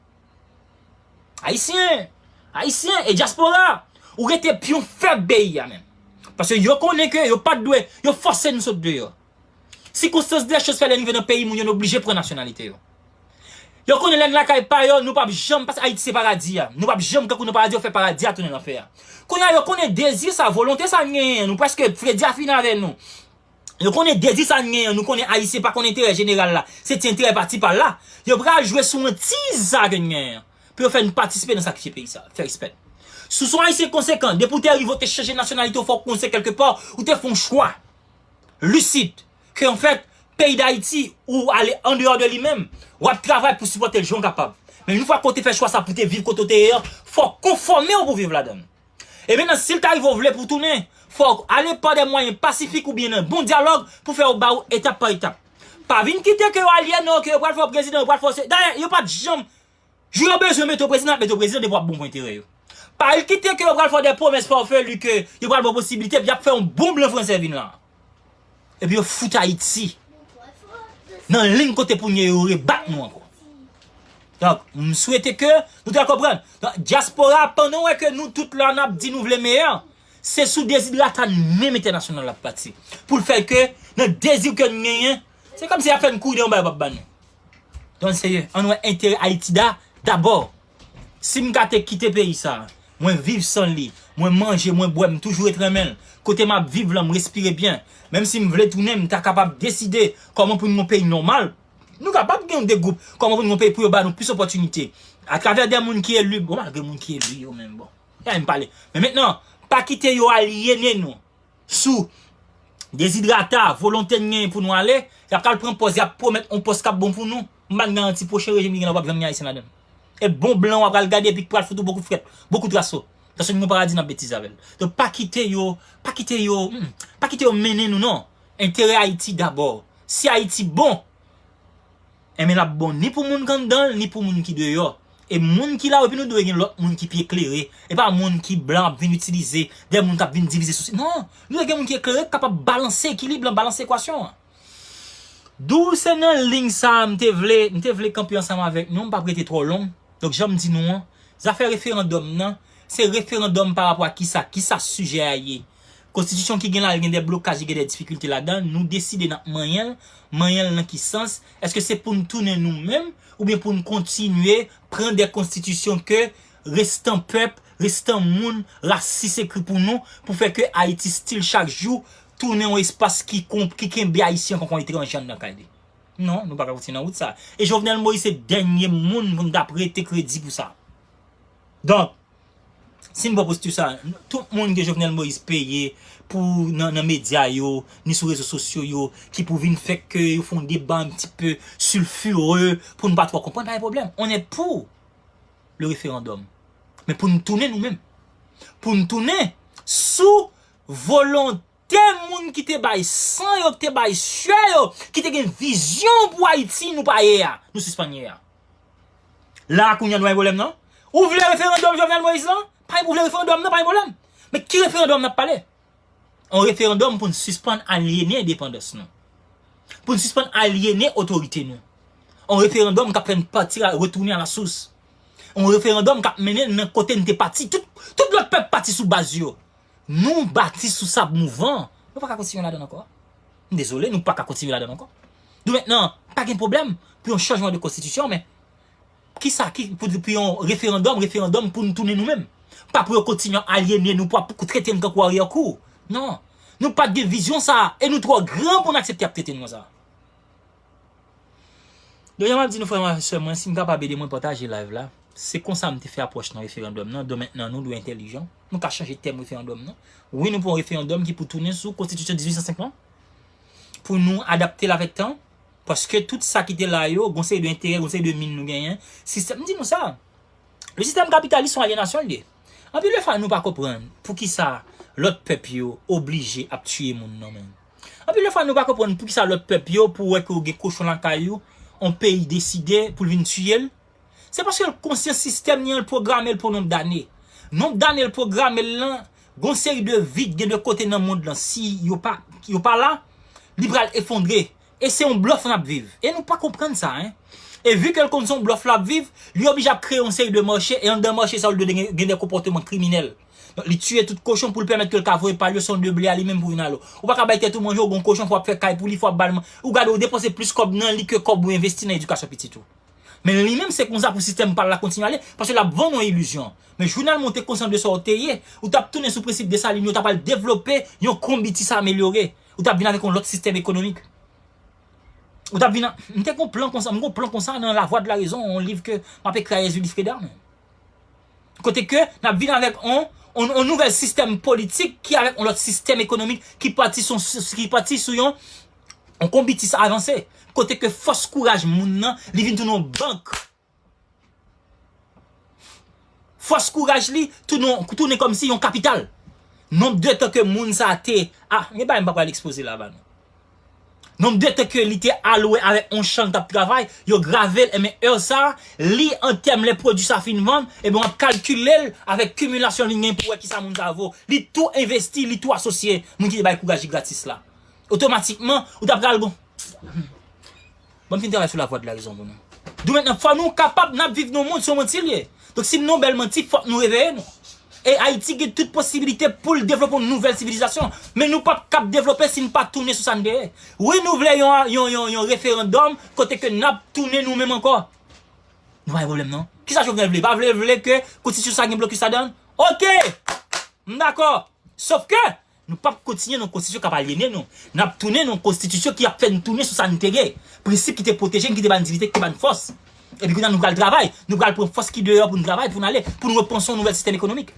Ayisyen, Ayisyen e dyaspora, ou rete pyon fèb peyi a menm. Paske yo konnen ke yo pa t dwe, yo fòse n sot deyò. Sikonstans dè choz fè lè n rive nan peyi moun yo, n oblije pran nasyonalite yo. Yo konnen lè n lakay pa yo, nou p ap janm, paske Ayiti se paradi a. Nou p ap janm kankou nan paradi, yo fè paradi a tounen lanfè a. Kounye a, yo konnen dezi sa, volonte sa n genyen an, nou prèske fredi a fini avè nou. Yo konnen dezi sa n genyen an, nou konnen Ayisyen pa konn enterè jeneral la, se ti enterè pati pa l la. Yo pral jwe sou antiz sa ke n genyen an, pou yo fè n patisipe nan sakrifye peyi sa, fè respè n. Si w se yon Ayisyen konsekan, depi w te rive, w te chanje nasyonalite w, fò w konnen kèlkepa, ou te fè yon chwa lisid, ke anfèt, peyi Dayiti, ou ale andeyò de li menm, w ap travay pou sipòte l jan w kapab. Men yon fwa ke w te fè chwa sa pou w te viv kote w te ye an, fò w konfòme w pou w viv ladan l. E mentnan, si l ta rive w vle pou w tounen, fò w ale pa de mwayen pasifik oubyen nan bon dyalòg pou fè yo ba w etap pa etap. Pa vin kite ke yo alyene w, ke yo pral fè w prezidan, yo pral fè w se, dayè, yo pa t janm, jou yo bezwen mete w prezidan, y ap mete w prezidan depi w ap bon pou enterè yo. Pa al kite ke yo pral fè w de pwomès farfelu ke yo pral ba w posiblite, epi y ap fè yon bon blan fransè vin la. Epi yo fout Ayiti nan liy kote pou n ye, yo rebat nou ankò. Donk, m swete ke nou ta konprann. Donk, dyaspora, pandan w wè ke nou tout la n ap di nou vle meyè, se sou dezidrata n menm entènasyonal l ap pati. Pou l fè ke nan dezi ke n genyen, se kòmsi y ap fè n kouri anba yo p ap ba nou. Donk, serye, ann wè enterè Ayiti da, dabò. Si m ka te kite peyi sa, mwen viv san li, mwen manje, mwen bwè, m toujou ret renmen l. Kote m ap viv lan, m respire byen. Menm si m vle tounen, m ta kapab deside kòman pou n gen yon peyi nòmal. Nou kapab gen yon de gwoup, kòman pou n gen yon peyi pou yo ba nou plis opòtinite. Atravè de moun ki eli, bon, malgre moun ki eli yo menm, bon. Kay m pale. Men mentnan, pa kite yo alyene nou sou dezidrata, volonte n genyen pou nou ale, y ap pral pran pòz, y ap pwomèt yon pòs k ap bon pou nou. M pa t garanti pwochen rejim ki gen la p ap janm gen Ayisyen ladan l. E bon blan w ap pral gade epi k pral fout ou bokou frèt, bokou traso. Paske nou paradi n ap betize avè l. Donk pa kite yo, pa kite yo, hmm, pa kite yo mennen nou non. Enterè Ayiti dabò. Si Ayiti bon, enben l ap bon ni pou moun k anndan l, ni pou moun ki deyò. E moun ki la yo, epi nou dwe gen lòt moun ki pi eklere. E pa moun ki blan ap vin itilize, de moun k ap vin divize sou. Non, nou dwe gen moun ki eklere, k kapab balanse ekilib lan, balanse ekwasyon an. D'où se nan liy sa a m te vle, m te vle kanpe ansanm avèk nou, m p ap rete twò long. Donk, jan m di nou an, zafè referandòm nan, se referandòm pa rapò a kisa, kisa sijè a ye. Konstitisyon ki gen la, li gen de blokaj, li gen de difikilte ladan l. Nou deside n ap manyen l. Manyen l nan ki sans? Èske se pou n tounen nou menm, oubyen pou n kontinye pran de konstitisyon ke restan pèp, restan moun rasis ekri pou nou, pou fè ke Ayiti still chak jou tounen yon espas ki, ki kenbe Ayisyen kòm yon etranje anndan kay li? Non, nou pa ka kontinye nan wout sa. E Jovenel Moïse se dènye moun pou n t ap rete kredi pou sa. Donk, si n pran pwositi sa, tout moun ke Jovenel Moïse peye pou nan, nan medya yo, ni sou rezo sosyo yo, ki pou vin fè ke yo fè yon deba un petit peu sulfureux, pou n pa twò konprann, pa gen pwoblèm. On est pour le référendum. Men pou n tounen nou menm. Pou n tounen sou volonte moun ki te bay san yo, ki te bay syè yo, ki te gen vizyon pou Ayiti nou pa ye a, nou sispann ye a. La, kounye a nou pa gen pwoblèm, non? Ou vle referandòm Jovenel Moïse lan? Pa gen pwoblèm, referandòm nan, pa gen pwoblèm. Men ki referandòm n ap pale? Yon referandòm pou n sispann alyene endepandans nou. Pou n sispann alyene otorite nou. Yon referandòm k ap fè n pati, retounen a la sous. Yon referandòm k ap mennen n nan kote n te pati. Tout, tout lòt pèp pati sou baz yo. Nou bati sou sab mouvan. Nou pa ka kontinye ladan ankò. M dezole, nou pa ka kontinye ladan ankò. Domentnan, pa gen pwoblèm pou yon chanjman de konstitisyon, men kisa ki pou, pou yon referandòm, referandòm pou n tounen nou menm? Pa pou yo kontinye alyene nou, pou ap trete n tankou aryè kou. Non. Nou pa t gen vizyon sa a, e nou twò gran pou n aksepte y ap trete n konsa. Donk, jan m ap di nou, frè mwen, sè mwen, si n kapab ede mwen pataje live la, se konsa m te fè apwòch nan referandòm nan. Domentnan, nou dwe entèlijan. Nou ka chanje tèm referandòm nan. Wi, nou pou yon referandòm ki pou tounen sou konstitisyon dizuit san senk lan. Pou nou adapte l avèk tan. Paske tout sa ki te la yo, gon seri de enterè, gon seri de min nou genyen. Sistèm, m di nou sa. Le sistèm kapitalis se yon alyenasyon l ye. Anpil de fwa nou pa konprann poukisa lòt pèp yo oblije ap tiye moun nan men. Anpil de fwa nou pa konprann poukisa lòt pèp yo, pou w wè ke w gen kochon lakay ou, yon peyi deside pou l vin tiye l. Se paske l konsyan sistèm li an, l pwograme l pou nonb dane. Nonb dane l pwograme l lan, gon seri de vid gen de kote nan mond lan, si yo pa, yo pa la, li pral efondre. E se yon blòf n ap viv. E nou pa konprann sa, en. E vi ke l konn se yon blòf l ap viv, li oblije ap kreye yon seri de mache, e anndan mache sa yo, l dwe gen, gen de konpòteman kriminèl. Donk, li tiye tout kochon pou l pèmèt ke l ka voye pa l yo, se yon de ble a li menm pou vin ale. Ou pa ka bay tèt ou manje, ou gon kochon, fò w ap fè kay pou li, fò w ap ba l man-, ou gade, ou depanse plis kòb nan li ke kòb ou envesti nan edikasyon pitit ou. Men li menm, se konsa pou sistèm pa l la kontinye ale, paske l ap vann yon ilizyon. Men jounal mwen, ou te konsyan de sa w te ye, ou t ap tounen sou prensip Desalin yo, w t ap al devlope yon konbit sa amelyore, ou t ap vin avèk yon lòt sistèm ekonomik. Ou t ap vin a, m te gon plan konsa, m gon plan konsa nan La Voix de la Raison, yon liv ke m ap ekri a Ezuli Freda, men. Kote ke n ap vin avèk on, on, on nouvèl sistèm politik ki avèk on lòt sistèm ekonomik ki pati sou, ki pati sou yon, on konbitis avanse. Kote ke fòs kouraj moun nan, li vin tounen yon bank. Fòs kouraj li tounen, tounen kòmsi yon kapital. Nonb de tan ke moun sa te, a, gen bagay m pa pral ekspoze la ba nou. Nonb de tan ke li te alwe avèk on chan l t ap travay, yo grave l, enben, è sa, li, an tèm lè pwodui sa fin vann, enben, w ap kalkile l avèk kimilasyon li gen pou wè kisa moun sa vo. Li tou envesti, li tou asosye moun ki te bay kouraj li gratis la. Otomatikman, ou ta pral gon. Ban m fin travay sou lavwa de la rezon pou nou. Domentnan, fò nou kapab, n ap viv nan yon mond, se yon manti l ye. Donk, si n nan yon bèl manti, fòk nou reveye nou. E Ayiti gen tout posibilite pou l devlope yon nouvèl sivilizasyon. Men nou p ap kab devlope si n pa tounen sou sa n te ye. Wi, nou vle yon, yon, yon, yon referandòm kote ke n ap tounen nou menm ankò. Nou pa gen pwoblèm, non. Kisa Jovenel vle? Pa vle, vle ke konstitisyon sa gen blokis ladan l? Oke! M dakò. Sof ke nou p ap kontinye nan yon konstitisyon k ap alyene nou. N ap tounen nan yon konstitisyon ki ap fè n tounen sou sa n te ye. Prensip ki te pwoteje n, ki te ba n diyite, ki te ba n fòs. Epi kounye a nou pral travay. Nou pral pran fòs ki deyò pou n travay, pou n ale, pou n repanse yon nouvèl sistèm ekonomik.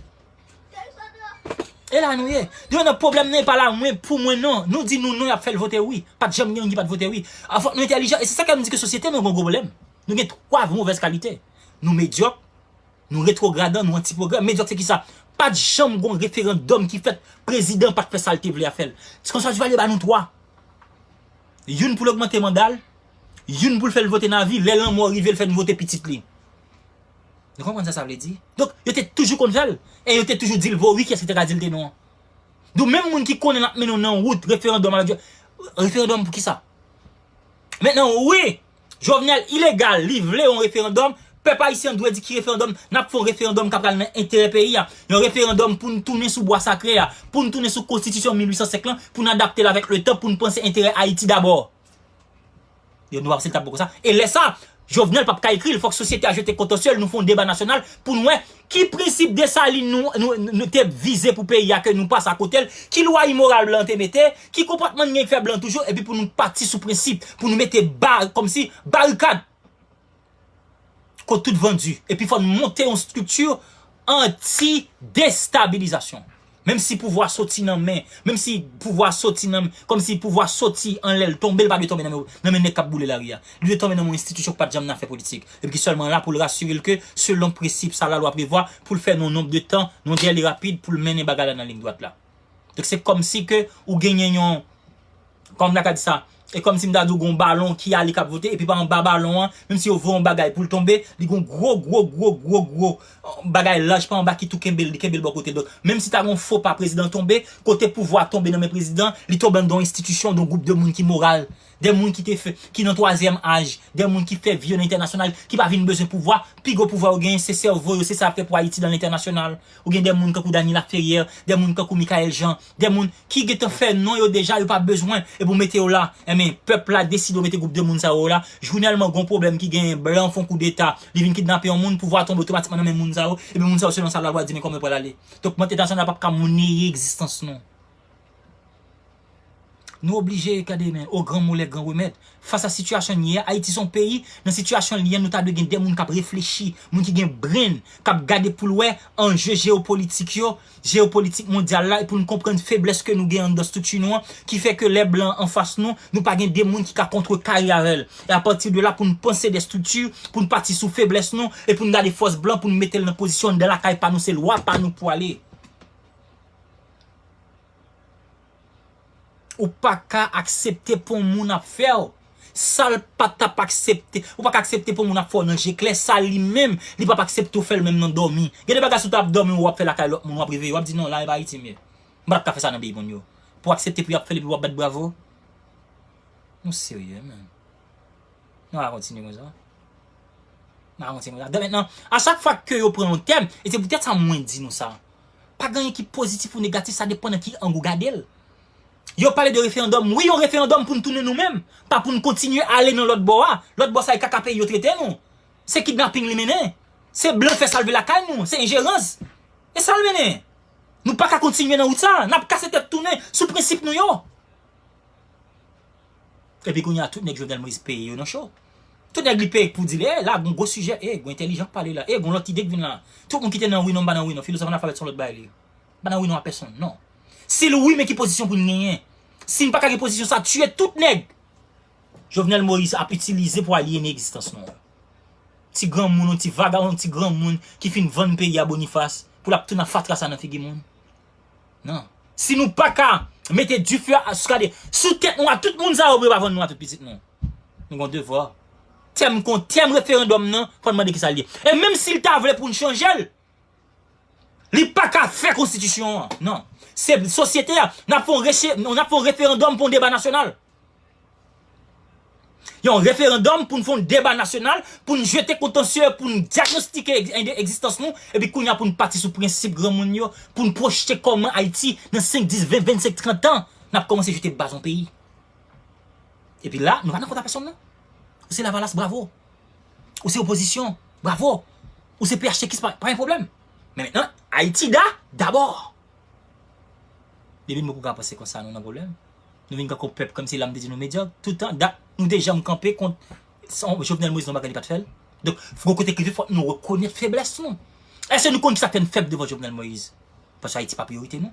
E la nou ye. Domentnan pwoblèm nan e pa la mwen, pou mwen non. Nou di nou non, y ap fè l vote wi. Pa t janm gen youn ki pa t vote wi. A fòk nou entèlijan. E se sa k fè m di ke sosyete nou gen gwo pwoblèm. Nou gen twa movèz kalite. Nou medyòk, nou retwogradan, nou anti-pwogrè. Medyòk se kisa? Pa t janm gon referandòm ki fèt, prezidan pa t fè sa l te vle a fè l. Ti François Duvalier ba nou twa. Youn pou l ogmante manda l, youn pou l fè l vote nan avi, lè lanmò rive l fè n vote pitit li. Nou konprann sa sa vle di? Donk, yo te toujou konn fè l, e yo te toujou di l vo wi, kiyès ki te ka di l te non? Donk, menm moun ki konnen n ap mennen w nan wout referandòm a la di, referandòm pou kisa? Mentnan, wi, Jovenel ilegal, li vle yon referandòm. Pèp ayisyen an dwe di ki referandòm, n ap fè yon referandòm k ap pral nan enterè peyi a. Yon referandòm pou n tounen sou bwa sakre a, pou n tounen sou konstitisyon mil uit san senk lan, pou n adapte l avèk letan, pou n panse enterè Ayiti dabò. Yo, nou pa panse l t ap bon konsa. E lè sa, Jovenel p ap ka ekri l, fòk sosyete a jete kontansye l, nou fè yon deba nasyonal pou n wè ki prensip Desalin nou, nou, nou te vize pou peyi a ke nou pase akote l, ki lwa imoral blan te mete, ki konpòtman n gen k fè blan toujou, epi pou nou pati sou prensip, pou nou mete ba-, kòmsi barikad kont tout vandi. Epi fò n monte yon estrikti anti-destabilizasyon. Menm si pouvwa soti nan men, menm si pouvwa soti nan, kòmsi pouvwa soti anlè l tonbe, l pa dwe tonbe nan men, nan men nèg k ap boule lari a. Li dwe tonbe nan yon enstitisyon k pa t janm nan fè politik. Epi ki sèlman la pou l rasire l ke, selon prensip sa lalwa prevwa, pou l fè nan yon nonb de tan, nan yon dèle rapid, pou l mennen bagay la nan liy dwat la. Donk se kòmsi ke ou genyen yon, kòman m ta ka di sa? E kòmsi m ta di w gen yon balon ki ale k ap vote, epi pa anba balon an, menm si yo voye yon bagay pou l tonbe, li gen yon gwo, gwo, gwo, gwo, gwo, bagay laj pa anba ki tou kenbe l, li kenbe l bò kote l. Donk, menm si ta gen yon fo pa prezidan tonbe, kote pouvwa tonbe nan men prezidan, li tonbe anndan yon enstitisyon, yon gwoup de moun ki moral, de moun ki te fè, ki nan twazyèm aj, de moun ki fè vi yo nan entènasyonal, ki pa vin bezwen pouvwa, pi gwo pouvwa yo genyen, se sèvo yo, se sa y ap fè pou Ayiti nan entènasyonal. Ou gen de moun kankou Dany Laferrière, de moun kankou Michaël Jean, de moun ki gentan fè non yo deja, yo pa bezwen, epi w mete yo la. Enben, pèp la deside yo mete gwoup de moun sa yo la. Jounèlman, gon pwoblèm ki genyen, blan fè yon koudeta, li vin kidnape yon moun, pouvwa tonbe otomatikman nan men moun sa yo, epi moun sa yo, selon sa lalwa di, men kòman yo pral ale. Donk, mwen te nan sa, n ap ap ka monneye egzistans nou. Nou oblije gade, men, au grand mot, les grands remèdes. Fas a sitiyasyon n ye a, Ayiti se yon peyi, nan sitiyasyon l ye, nou ta dwe gen de moun k ap reflechi, moun ki gen brain, k ap gade pou l wè anje jeyopolitik yo, jeyopolitik mondyal la, e pou n konprann feblès ke nou gen anndan estrikti nou an, ki fè ke lè blan an anfas nou, nou pa gen de moun ki ka kontrekare avè l. E apati de la, pou n panse de estrikti, pou n pati sou feblès nou, e pou n gade fòs blan, pou n mete l nan pozisyon anndan lakay pa nou, se lwa pa nou pou ale. Ou pa ka aksepte pou yon moun ap fè w sa l pa t ap aksepte. Ou pa ka aksepte pou yon moun ap fè w nan je klè sa li menm, li p ap aksepte w fè l menm nan dòmi. Gen de bagay si w t ap dòmi, w ap fè lakay lòt moun, w ap reveye, w ap di, "Non, la, e pa Ayiti m ye. M pa t ap ka fè sa nan peyi moun yo." Pou w aksepte pou y ap fè l epi w ap bat bravo. Nou serye, menm. Nou pa kontinye konsa. Nou pa kontinye konsa. Donk mentnan, a chak fwa ke yo pran yon tèm, e se poutèt sa mwen di nou sa. Pa gen anyen ki pozitif ou negatif, sa depann nan ki ang ou gade l. Yo pale de referandòm. Wi, yon referandòm pou n tounen nou menm. Pa pou n kontinye ale nan lòt bò a. Lòt bò sa, e kaka peyi yo trete nou. Se kidnaping li mennen. Se blan fè sa l vle lakay nou. Se enjerans. E sa l mennen. Nou pa ka kontinye nan wout sa. N ap kase tèt tounen sou prensip nou yo. Epi kounye a, tout nèg Jovenel Moïse peye yo nan cho. Tout nèg li peye pou di l, e, la, gon gwo sijè, e, gon entèlijan k pale la, e, gon lòt ide k vin la. Tout moun ki te nan wi non, m pa nan wi non, filozof analfabèt se yon lòt bagay li ye. M pa nan wi non a pèsonn, non. Si l wi, men ki pozisyon pou n genyen? Si n pa ka gen pozisyon sa, tiye tout nèg Jovenel Moïse ap itilize pou alyene egzistans nou. Ti granmoun, yon ti vagabon, yon ti granmoun ki fin vann peyi a Boniface, pou l ap tounen fatra sa nan figi moun. Non. Si nou pa ka mete dife a, sou, gade, sou tèt nou a tout moun sa yo, pou yo pa vann nou a tout pitit nou. Nou gon devwa. Tèm kon, tèm referandòm nan, fò n mande kisa l ye. E menm si l ta vle pou n chanje l, li pa ka fè konstitisyon an. Non. Se sosyete a, n ap fè yon reche-, n ap fè yon referandòm pou yon deba nasyonal. Yon referandòm pou n fè yon deba nasyonal, pou n jete kontansye, pou n dyagnostike egz-, egzistans nou, epi kounye a pou n pati sou prensip granmoun yo, pou n pwojte kòman Ayiti nan senk, dis, ven, vennsenk, trant tan, n ap kòmanse jete baz yon peyi. Epi la, nou pa nan kont a pèsonn, non. Ou se Lavalas, bravo. Ou se opozisyon, bravo. Ou se P H T X, pa, pa gen pwoblèm. Men mentnan, Ayiti da, dabò. Depi nou poko ka panse konsa, nou nan pwoblèm. Nou vin kankou pèp, kòmsi la m te di nou medyòk. Toutan, dat nou te janm kanpe kont Jovenel Moïse nan bagay li pa t fè l. Donk, fò kote k rive, fòk nou rekonèt feblès nou. Èske nou konn kisa k fè n fèb devan Jovenel Moïse? Paske Ayiti pa priyorite nou.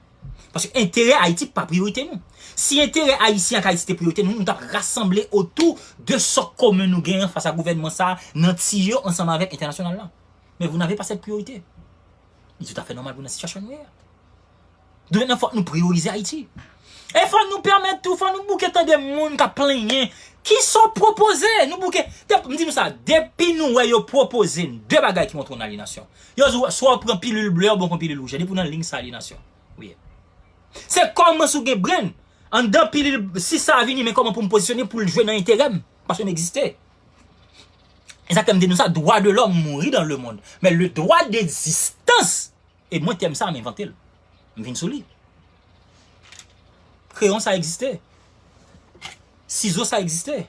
Paske enterè Ayiti pa priyorite nou. Si enterè ayisyen ak Ayiti te priyorite nou, nou t ap rasanble otou de sòk komen nou genyen fas a gouvènman sa a, nan tiyo ansanm avèk entènasyonal la. Men vous n'avez pas cette priorité. Li toutafè nòmal pou nou nan sitiyasyon nou ye a. Donk mentnan, fòk nou priyorize Ayiti. E fò nou pèmèt tou, fò nou bouke tande moun k ap plenyen. Kisa w pwopoze? Nou bouke. Dep-, m di nou sa, depi nou wè yo pwopoze n de bagay ki montre w nan alyenasyon. Yo di w, swa w pran pilil ble, oubyen w pran pilil wouj. Depi w nan liy sa, alyenasyon. Wi. Se kòman si w gen brain. Anndan pilil, si sa a vini, men kòman pou m pozisyone pou l jwe nan enterè m. Paske m egziste. E sa k fè m di nou sa, droit de l'homme mouri dans le monde. Men le droit d'existence, e mwen tèm sa a, m envante l. M vin sou li. Kreyon sa egziste. Sizo sa egziste.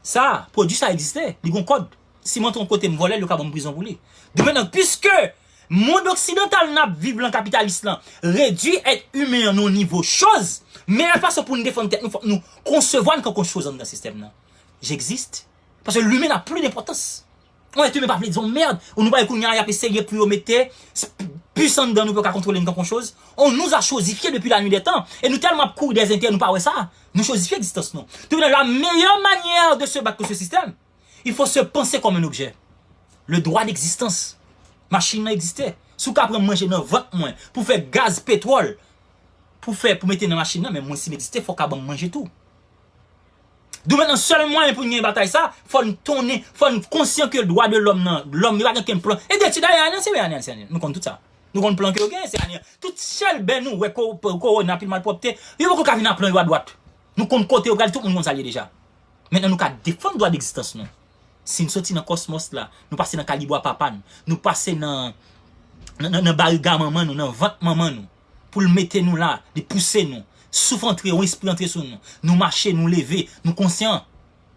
Sa, pwodui sa egziste. Li gon kòd. Si m antre yon kote, m vòlè l, yo ka ban m prizon pou li. Donk mentnan, piske mond oksidantal n ap viv lan, kapitalis lan, redui èt imen an nan yon nivo choz, meyè fason pou n defann tèt nou, fòk nou konsevwa n kankou choz anndan sistèm nan. J'existe. Paske limen n'a plus d'importance. On èt imen pa vle di yon mèd. Ou nou pa wè kounye a y ap eseye pou yo mete pis anndan nou pou yo ka kontwole n tankou yon choz. On nous a chosifié depuis la nuit des temps. E nou tèlman ap kouri dèzè entè nou pa wè sa. Nou chosifye egzistans nou. Tout la meilleure manière de se battre contre ce système, il faut se penser comme un objet. Le droit d'existence. Machin nan egziste. Si w ka pran manje nan vant mwen pou fè gaz, petwòl, pou fè, pou mete nan machin nan, men mwen si m egziste, fò w ka ban m manje tou. Doumèt nan sèl mwayen pou n gen batay sa, fò n tonnen, fò n konsyan ke dwa de lòm nan, lòm yo pa gen kenn plan. E detid Ayè, Ayè, se Ayè, Ayè, nou konn tout sa. Nou konn plan ke yo gen, se Ayè. Tout chèlbè nou wè ko- kowona, pil malpwòpte, yo poko ka vin a plan yo adwat. Nou konn kote yo pral, tout moun konn sa l ye deja. Mentnan nou ka defann dwa degzistans nou. Si n soti nan kòsmòs la, nou pase nan kalibwa papa n, nou pase nan, nan, nan, nan bariga manman nou, nan vant manman nou, pou l mete nou la, li pouse nou, souf antre, yon espri antre sou nou, nou mache, nou leve, nou konsyan.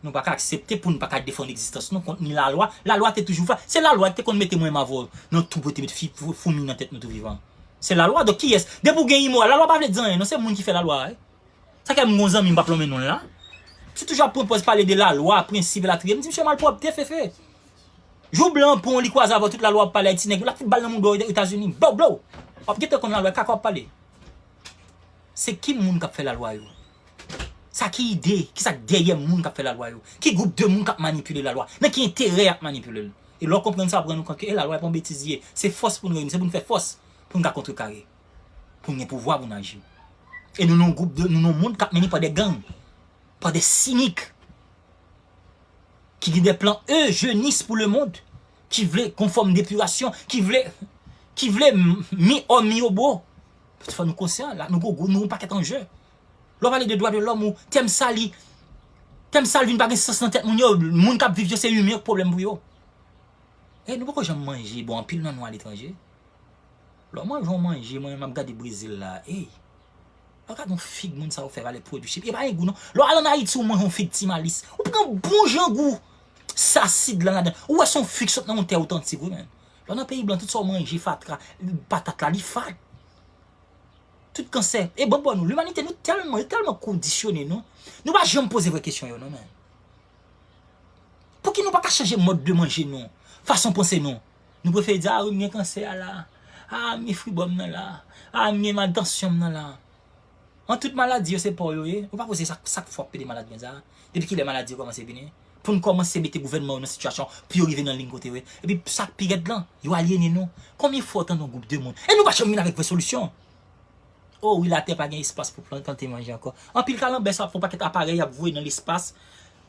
Nou pa ka aksepte pou n pa ka defann egzistans nou kont ni lalwa. Lalwa te toujou fè. Se lalwa ki te konn mete mwen menm avè w nan twou pou te met fi- fou- foumi nan tèt nou tou vivan. Se lalwa. Donk kiyès? Depi w gen imoral, lalwa pa vle di anyen non, se moun ki fè lalwa a wi. Sa k fè m gon zanmi m p ap lonmen non l la. Misye toujou ap pran pòz pale de lalwa, prensip, elatriye. M di misye malpwòpte, fefe. Jou blan pran w li kwaze avè w tout lalwa ap pale Ayiti nèg yo l ap fout bal nan mouda w Etazini. Blow, blow. W ap gentan konn lalwa, kaka w ap pale. Se ki moun k ap fè lalwa yo? Sa ki ide, kisa k dèyè moun k ap fè lalwa yo? Ki gwoup de moun k ap manipile lalwa? Nan ki enterè y ap manipile l? E lè w konprann sa, w ap rann ou kont ke e lalwa e pa yon betiz li ye. Se fòs pou n reyini, se pou n fè fòs pou n ka kontrekare. Pou n gen pouvwa pou n aji. E nou nan yon gwoup de, nou nan yon mond k ap mennen pa de gang, pa de sinik, ki gen de plan ejenis pou lemonn, ki vle yon fòm depirasyon, ki vle, ki vle mi òm mi obo. Fò nou konsyan, la, nou gon, nou gon pakèt anje. Lè w pale de dwa de lòm ou tèm sa li, tèm sa li vin pa gen sans nan tèt moun yo, moun k ap viv yo se imen k pwoblèm pou yo. E nou poko janm manje, bon, anpil nan nou aletranje. Lè w manje yon manje, mwen menm m ap gade Brezil la, ey. Lè w gade yon fig moun sa yo fè valè pwodui chip, e pa gen gou non. Lè w al ann Ayiti, ou manje yon fig Ti Malis, ou pran bon jan gou sasid lan ladan. Ou wè se yon fig sot nan yon tè otantik, wi, men. Lè w nan peyi blan, tout sa w manje, fatra, patat la, li fad. Tout kansè. E bon, bon, nou, limanite, nou tèlman, yo tèlman kondisyone nou. Nou pa janm poze vrè kesyon yo, non, men. Pouki nou pa ka chanje mòd de manje nou, fason panse nou? Nou prefere di, a wi, m gen kansè a la. A, m gen fribòm nan la. A, m gen mal tansyon m nan la. An tout maladi yo, se pa w yo ye. Ou pa poze sa, sa k fè w ap pede malad konsa. Depi kilè maladi yo kòmanse vini? Pou n kòmanse mete gouvènman yo nan sitiyasyon pou yo rive nan liy kote yo ye. Epi sa k pi rèd lan, yo alyene nou. Konbyen fwa w tande yon gwoup de moun? E nou pa janm vin avèk vrè solisyon. O wi, latè pa gen espas pou plan- plante manje ankò. Anpil kalanbè sa ap fè yon pakèt aparèy y ap voye nan lespas.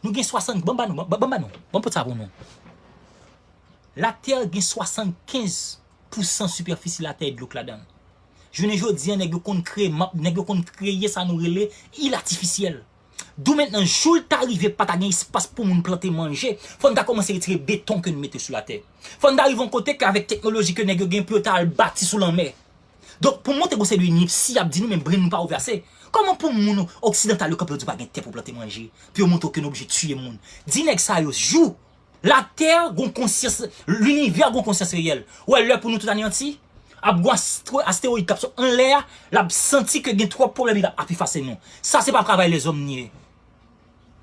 Nou gen swasannkenz, ban m ba nou, ban, ban, ban nou, ban m pot sa pou nou. Latè gen swasannkenz pousan sipèfisi latè e dlo k ladan l. Jounen jodi a, nèg yo konn kreye map, nèg yo konn kreye sa nou rele il atifisyèl. Dou mentnan, jou l ta rive pa ta gen espas pou moun plante manje, fò n ta kòmanse retire beton ke n mete sou latè. Fò n ta rive yon kote ke avèk teknoloji ke nèg yo gen pou yo ta al bati sou lanmè. Donk, pou montre gon seri de inepsi, y ap di nou, men brenn nou pa ouvè ase. Kòman pou moun oksidantal yo kanpe yo di pa gen tè pou plante manje, pou yo montre w ke n oblije tiye moun? Di nèg sa yo, jou Latè gon konsyans, linivè gon konsyans reyèl. Ou wè lè pou nou tout aneyanti, ap gon astro- astewoyid k ap sot anlè a, l ap santi ke gen twòp pwoblèm, l ap efase nou. Sa se pa travay lèzòm li ye.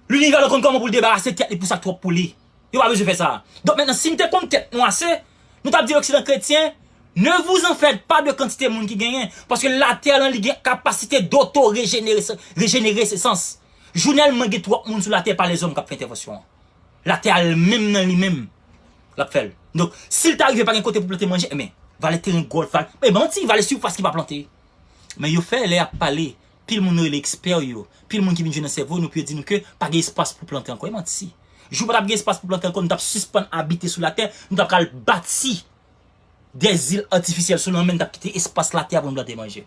Linivè la konn kòman pou l debarase tèt li pou sa k twòp pou li. Yo pa bezwen fè sa. Donk mentnan, si n te konn tèt nou ase, nou t ap di Loksidan kretyen, ne vous en faites pas de kantite moun ki genyen, paske latè lan li gen kapasite doto rejenere, rejenere esans. Jounèlman gen twòp moun sou latè pa lèzòm k ap fè entèvansyon an. Latè a l menm nan li menm l ap fè l. Donk, si l ta rive pa gen kote pou plante manje, enben, valè teren gòlf, valè, e manti, valè sifas ki pa plante. Men yo fè lè y ap pale, pil moun rele ekspè yo, pil moun ki vin jwe nan sèvo nou pou yo di nou ke pa gen espas pou plante ankò. E manti. Jou pa t ap gen espas pou plante ankò, nou t ap sispann abite sou latè, nou t ap ka al bati de zil atifisyèl sou lanmè, nou t ap kite espas latè a pou nou plante manje.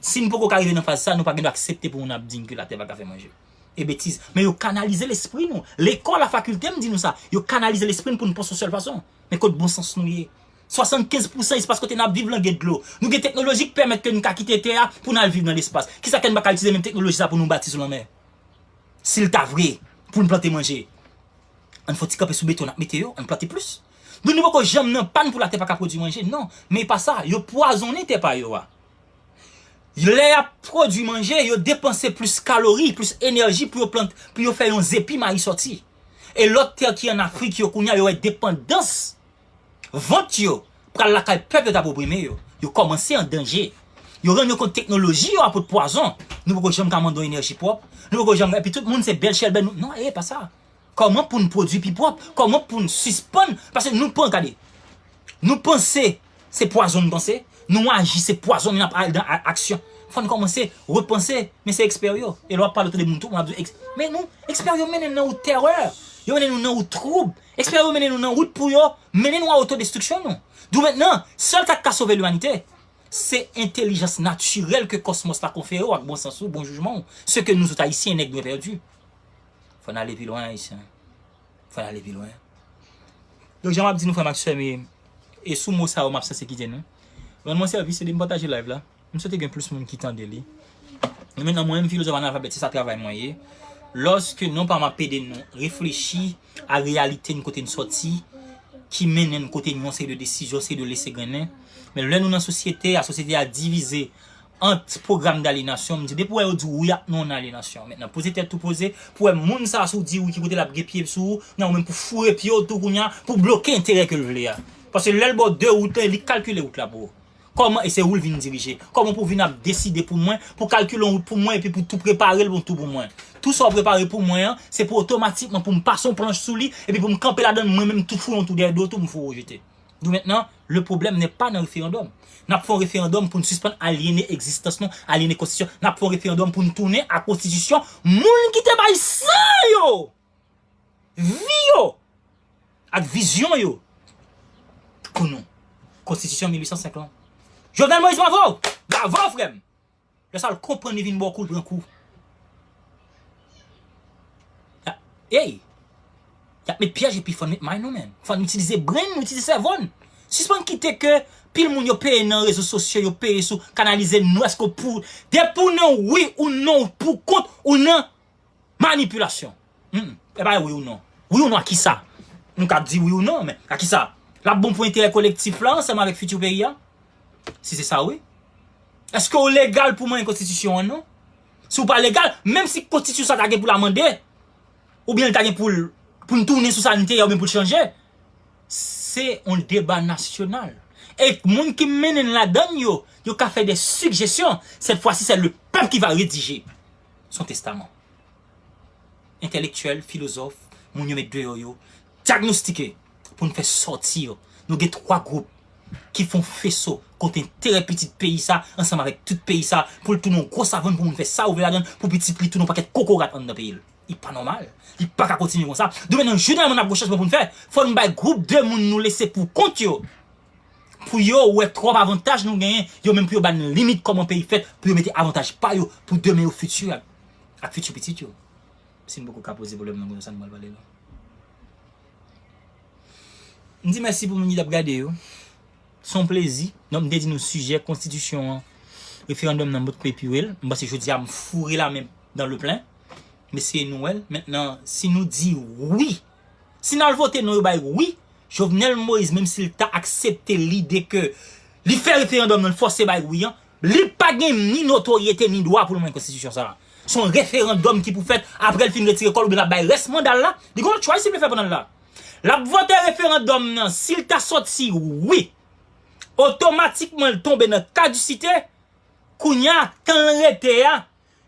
Si n poko ka rive nan faz sa, nou pa gen dwa aksepte pou moun ap di n ke latè pa ka fè manje. E betiz. Men yo kanalize lespri nou. Lekòl, lafakilte, m di nou sa. Yo kanalize lespri n pou n panse yon sèl fason. Men kot bon sans nou ye? Swasannkenz pousan espas kote n ap viv lan gen dlo. Nou gen teknoloji k pèmèt ke n ka kite tè a pou n al viv nan lespas. Kisa k fè n pa ka itilize menm teknoloji sa pou nou bati sou lanmè? Si l ta vre, pou n plante manje, ann fè yon ti kanpe sou beton n ap mete yo, ann plante plis. Donk nou poko janm nan pàn pou latè pa ka pwodui manje, non. Men e pa sa, yo pwazonnen tè pa yo a. Lè y ap pwodui manje, yo depanse plis kalori, plis enèji pou yo plant, pou yo fè yon zepi mayi sòti. E lòt tè ki ann Afrik yo, kounye a, yo wè depandans vant yo pral lakay pèp yo t ap oprime yo. Yo kòmanse an danje. Yo rann yo kont teknoloji yo ap pot pwazon. Nou poko janm ka mande yon enèji pwòp. Nou poko janm, epi tout moun se bèl chèlbè. Nou, non, e pa sa. Kòman pou n pwodui pi pwòp? Kòman pou n sispann? Paske nou pan, gade, nou panse se pwazon n panse, nou aji se pwazon n ap al nan a- aksyon. Fò n kòmanse repanse, men se ekspè yo. E lè w ap pale otou de moun tou, moun ap di, "Eks-, men nou, ekspè yo mennen n nan wout tèrè. Yo mennen nou nan wout twoub. Ekspè yo mennen nou nan wout pou yo mennen nou a otodestriksyon nou." Doumètnan, sèl sa k ka sove limanite, se entelijans natirèl ke kòsmòs la konfere w ak bon sans ou, bon jijman w, ce que nous autres Haïtiens nèg dwe pèdi. Fò n ale pi lwen, Ayisyen. Fò n ale pi lwen. Donk, jan m ap di nou, frè m ak sè m, e, e sou mo sa yo, m ap sanse kite nou. Rann mwen sèvis, ede m pataje live la. M swete gen plis moun ki tande li. E mentnan, mwen menm, filozòf analfabèt, se sa travay mwen ye. Lòske non pa m ap ede nou reflechi a reyalite n kote n sòti, ki mennen n kote n yon seri de desizyon, seri de lese grennen. Men lè nou nan sosyete a, sosyete a divize ant pwogram dalyenasyon, m di, depi w wè yo di w wi ak non, nan alyenasyon. Mentnan, poze tèt ou poze, pou wè moun sa a, si w di wi, ki kote l ap gen pye sou ou, nan ou menm pou foure pye w tou kounye a, pou bloke enterè ke l vle a. Paske lè l ba w de wout la, li kalkile wout la pou ou. Kòman, e se ou l vin dirije. Kòman pou w vin ap deside pou mwen, pou kalkile yon wout pou mwen, epi pou tou prepare l yon tou pou mwen. Tou sa w prepare pou mwen an, se pou otomatikman pou m pase yon planch sou li, epi pou m kanpe ladan l, mwen menm tou foure yon tou dèyè do w tou, m foure w jete. Doumètnan, le problème n'est pas nan referandòm. N ap fè yon referandòm pou n sispann alyene egzistans nou, alyene konstitisyon. N ap fè yon referandòm pou n tounen a konstitisyon moun ki te bay san yo, vi yo, ak vizyon yo pou nou. Konstitisyon mil uit san senk lan. Jovenel Moïse, bravo! Bravo, frè m! Lè sa l konprann li vin ba w kou, l pran kou. Ya, ey! Y ap met pyèj epi fò n met may nou, menm. Fò n itilize bren n, nou itilize sèvo n. Sispann kite ke pil moun yo peye nan rezo sosyo, yo peye sou kanalize nou èske pou depi w nan wi ou non ou pou kont ou nan manipilasyon. Hmm. E pa wi ou non. Wi ou non a kisa? Nou ka di wi ou non, men a kisa? L ap bon pou enterè kolektif la ansanm avèk fiti peyi a? Si se sa, wi. Èske w legal pou manyen konstitisyon an, non? Si w pa legal, menm si konstitisyon sa ta gen pou l amande, oubyen l ta gen pou l, pou n tounen sou sa n te ye a oubyen pou l chanje, se yon deba nasyonal. E moun ki mennen n ladan l yo, yo ka fè de sigjesyon. Cette fois-ci, c'est le peuple qui va rédiger son testament. Entèlektyèl, filozòf, moun yo met deyò yo, dyagnostike pou n fè sòti yo. Nou gen twa gwoup ki fè yon feso kont enterè pitit peyi sa, ansanm avèk tout peyi sa, pou l tounen yon gwo savann pou moun fè sa yo vle ladan l, pou pitit li tounen yon pakèt kokorat anndan peyi l. Li pa nòmal. Li pa ka kontinye konsa. Doumètnan, jounen an, n ap gon chanjman pou n fè. Fò n bay gwoup de moun nou lese pou kont yo, pou yo wè twòp avantaj nou genyen, yo menm pou yo ba n limit kòman peyi fèt, pou yo mete avantaj pa yo pou demen yo, fiti ak, ak fiti pitit yo. Si n poko ka poze pwoblèm nan kounye a, sa n pral pale la. M di mèsi pou moun ki t ap gade yo. Se yon plezi. Donk, m te di nou sijè konstitisyon an, referandòm nan, m potko epire l. M panse jodi a, m foure la men dan le plen. M eseye nou wè l. Mentnan, si nou di wi, si n al vote non, yo bay wi, Jovenel Moïse, menm si l ta aksepte lide ke li fè referandòm nan, l fòse bay wi an, li pa gen ni notoryete ni dwa pou l manyen konstitisyon sa a. Se yon referandòm ki pou fèt apre l fin retire kò l oubyen l ap bay rès manda l la. Li gen yon lòt chwa si l vle fè pandan l la. L ap vote referandòm nan, si l ta sòti wi, otomatikman l tonbe nan kadisite. Kounye a, tan l rete a,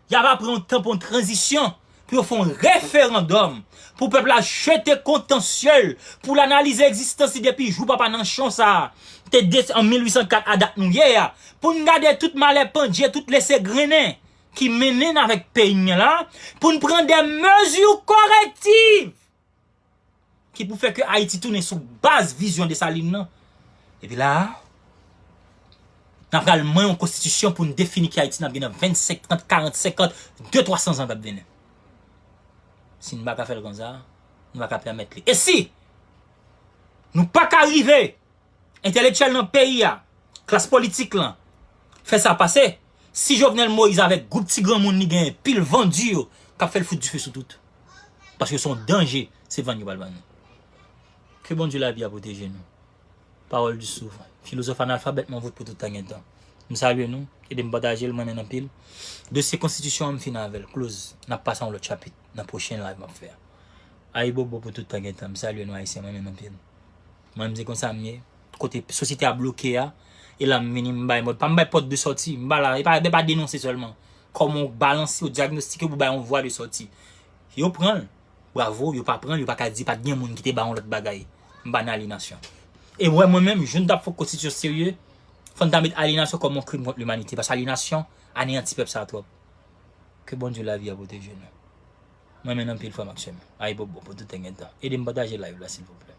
y ap apre yon tan pou yon tranzisyon, pou yo fè yon referandòm, pou pèp la jete kontansyè l, pou l analize egzistans li depi jou papa nanchon sa a, te de, an mil uit san kat a dat nou ye a, pou n gade tout malè pandje, tout lese grennen ki mennen n avèk peyi n la, pou n pran de mezi korektiv ki pou fè ke Ayiti tounen sou baz vizyon Desalin nan. Epi la a, n ap pral manyen yon konstitisyon pou n defini ki Ayiti n ap gen nan vennsenk, trant, karant, senkant, de, twa san zan k ap vini. Si n pa ka fè l konsa, nou pa ka pèmèt li. E si nou pa ka rive entèlektyèl nan peyi a, klas politik lan, fè sa pase, si Jovenel Moïse avèk gwoup ti granmoun li genyen, pil vandi yo, k ap fè l fout dife sou tout. Paske se yon danje, se vann yo pral vann nou. Ke Bondye lavi a pwoteje nou. Parole du Souverain. Filozòf analfabèt, mwen vote pou tout tan gen tan. M salye nou, ede m pataje l, m renmen n anpil. Dosye konstitisyon an, m fin avè l, close. N ap pase a yon lòt chapit nan pwochen live m ap fè a. Ayibobo pou tout tan gen tan. M salye nou Ayisyen, mwen menm anpil. Mwen menm se konsa m ye. Kote sosyete a bloke a, e la m vini, m bay mòd pa, m bay pòt de sòti, m pa la, e pa, e pa denonse sèlman. Kòman w balanse, w dyagnostike pou bay yon vwa de sòti. Yo pran l, bravo, yo pa pran l, yo pa ka di pa t gen moun ki te ba yon lòt bagay. M pa nan alyénasyon. E wè mwen menm, jou n t ap fè yon konstitisyon serye, fò n ta met alyénasyon kòm yon krim kont limanite, paske alyénasyon aneyanti pèp sa twòp. Ke Bondye lavi a pwoteje nou. Mwen menm anpil frè m ak sè m. Ayibobo pou tout tan gen tan. Ede m pataje live la silvouplè.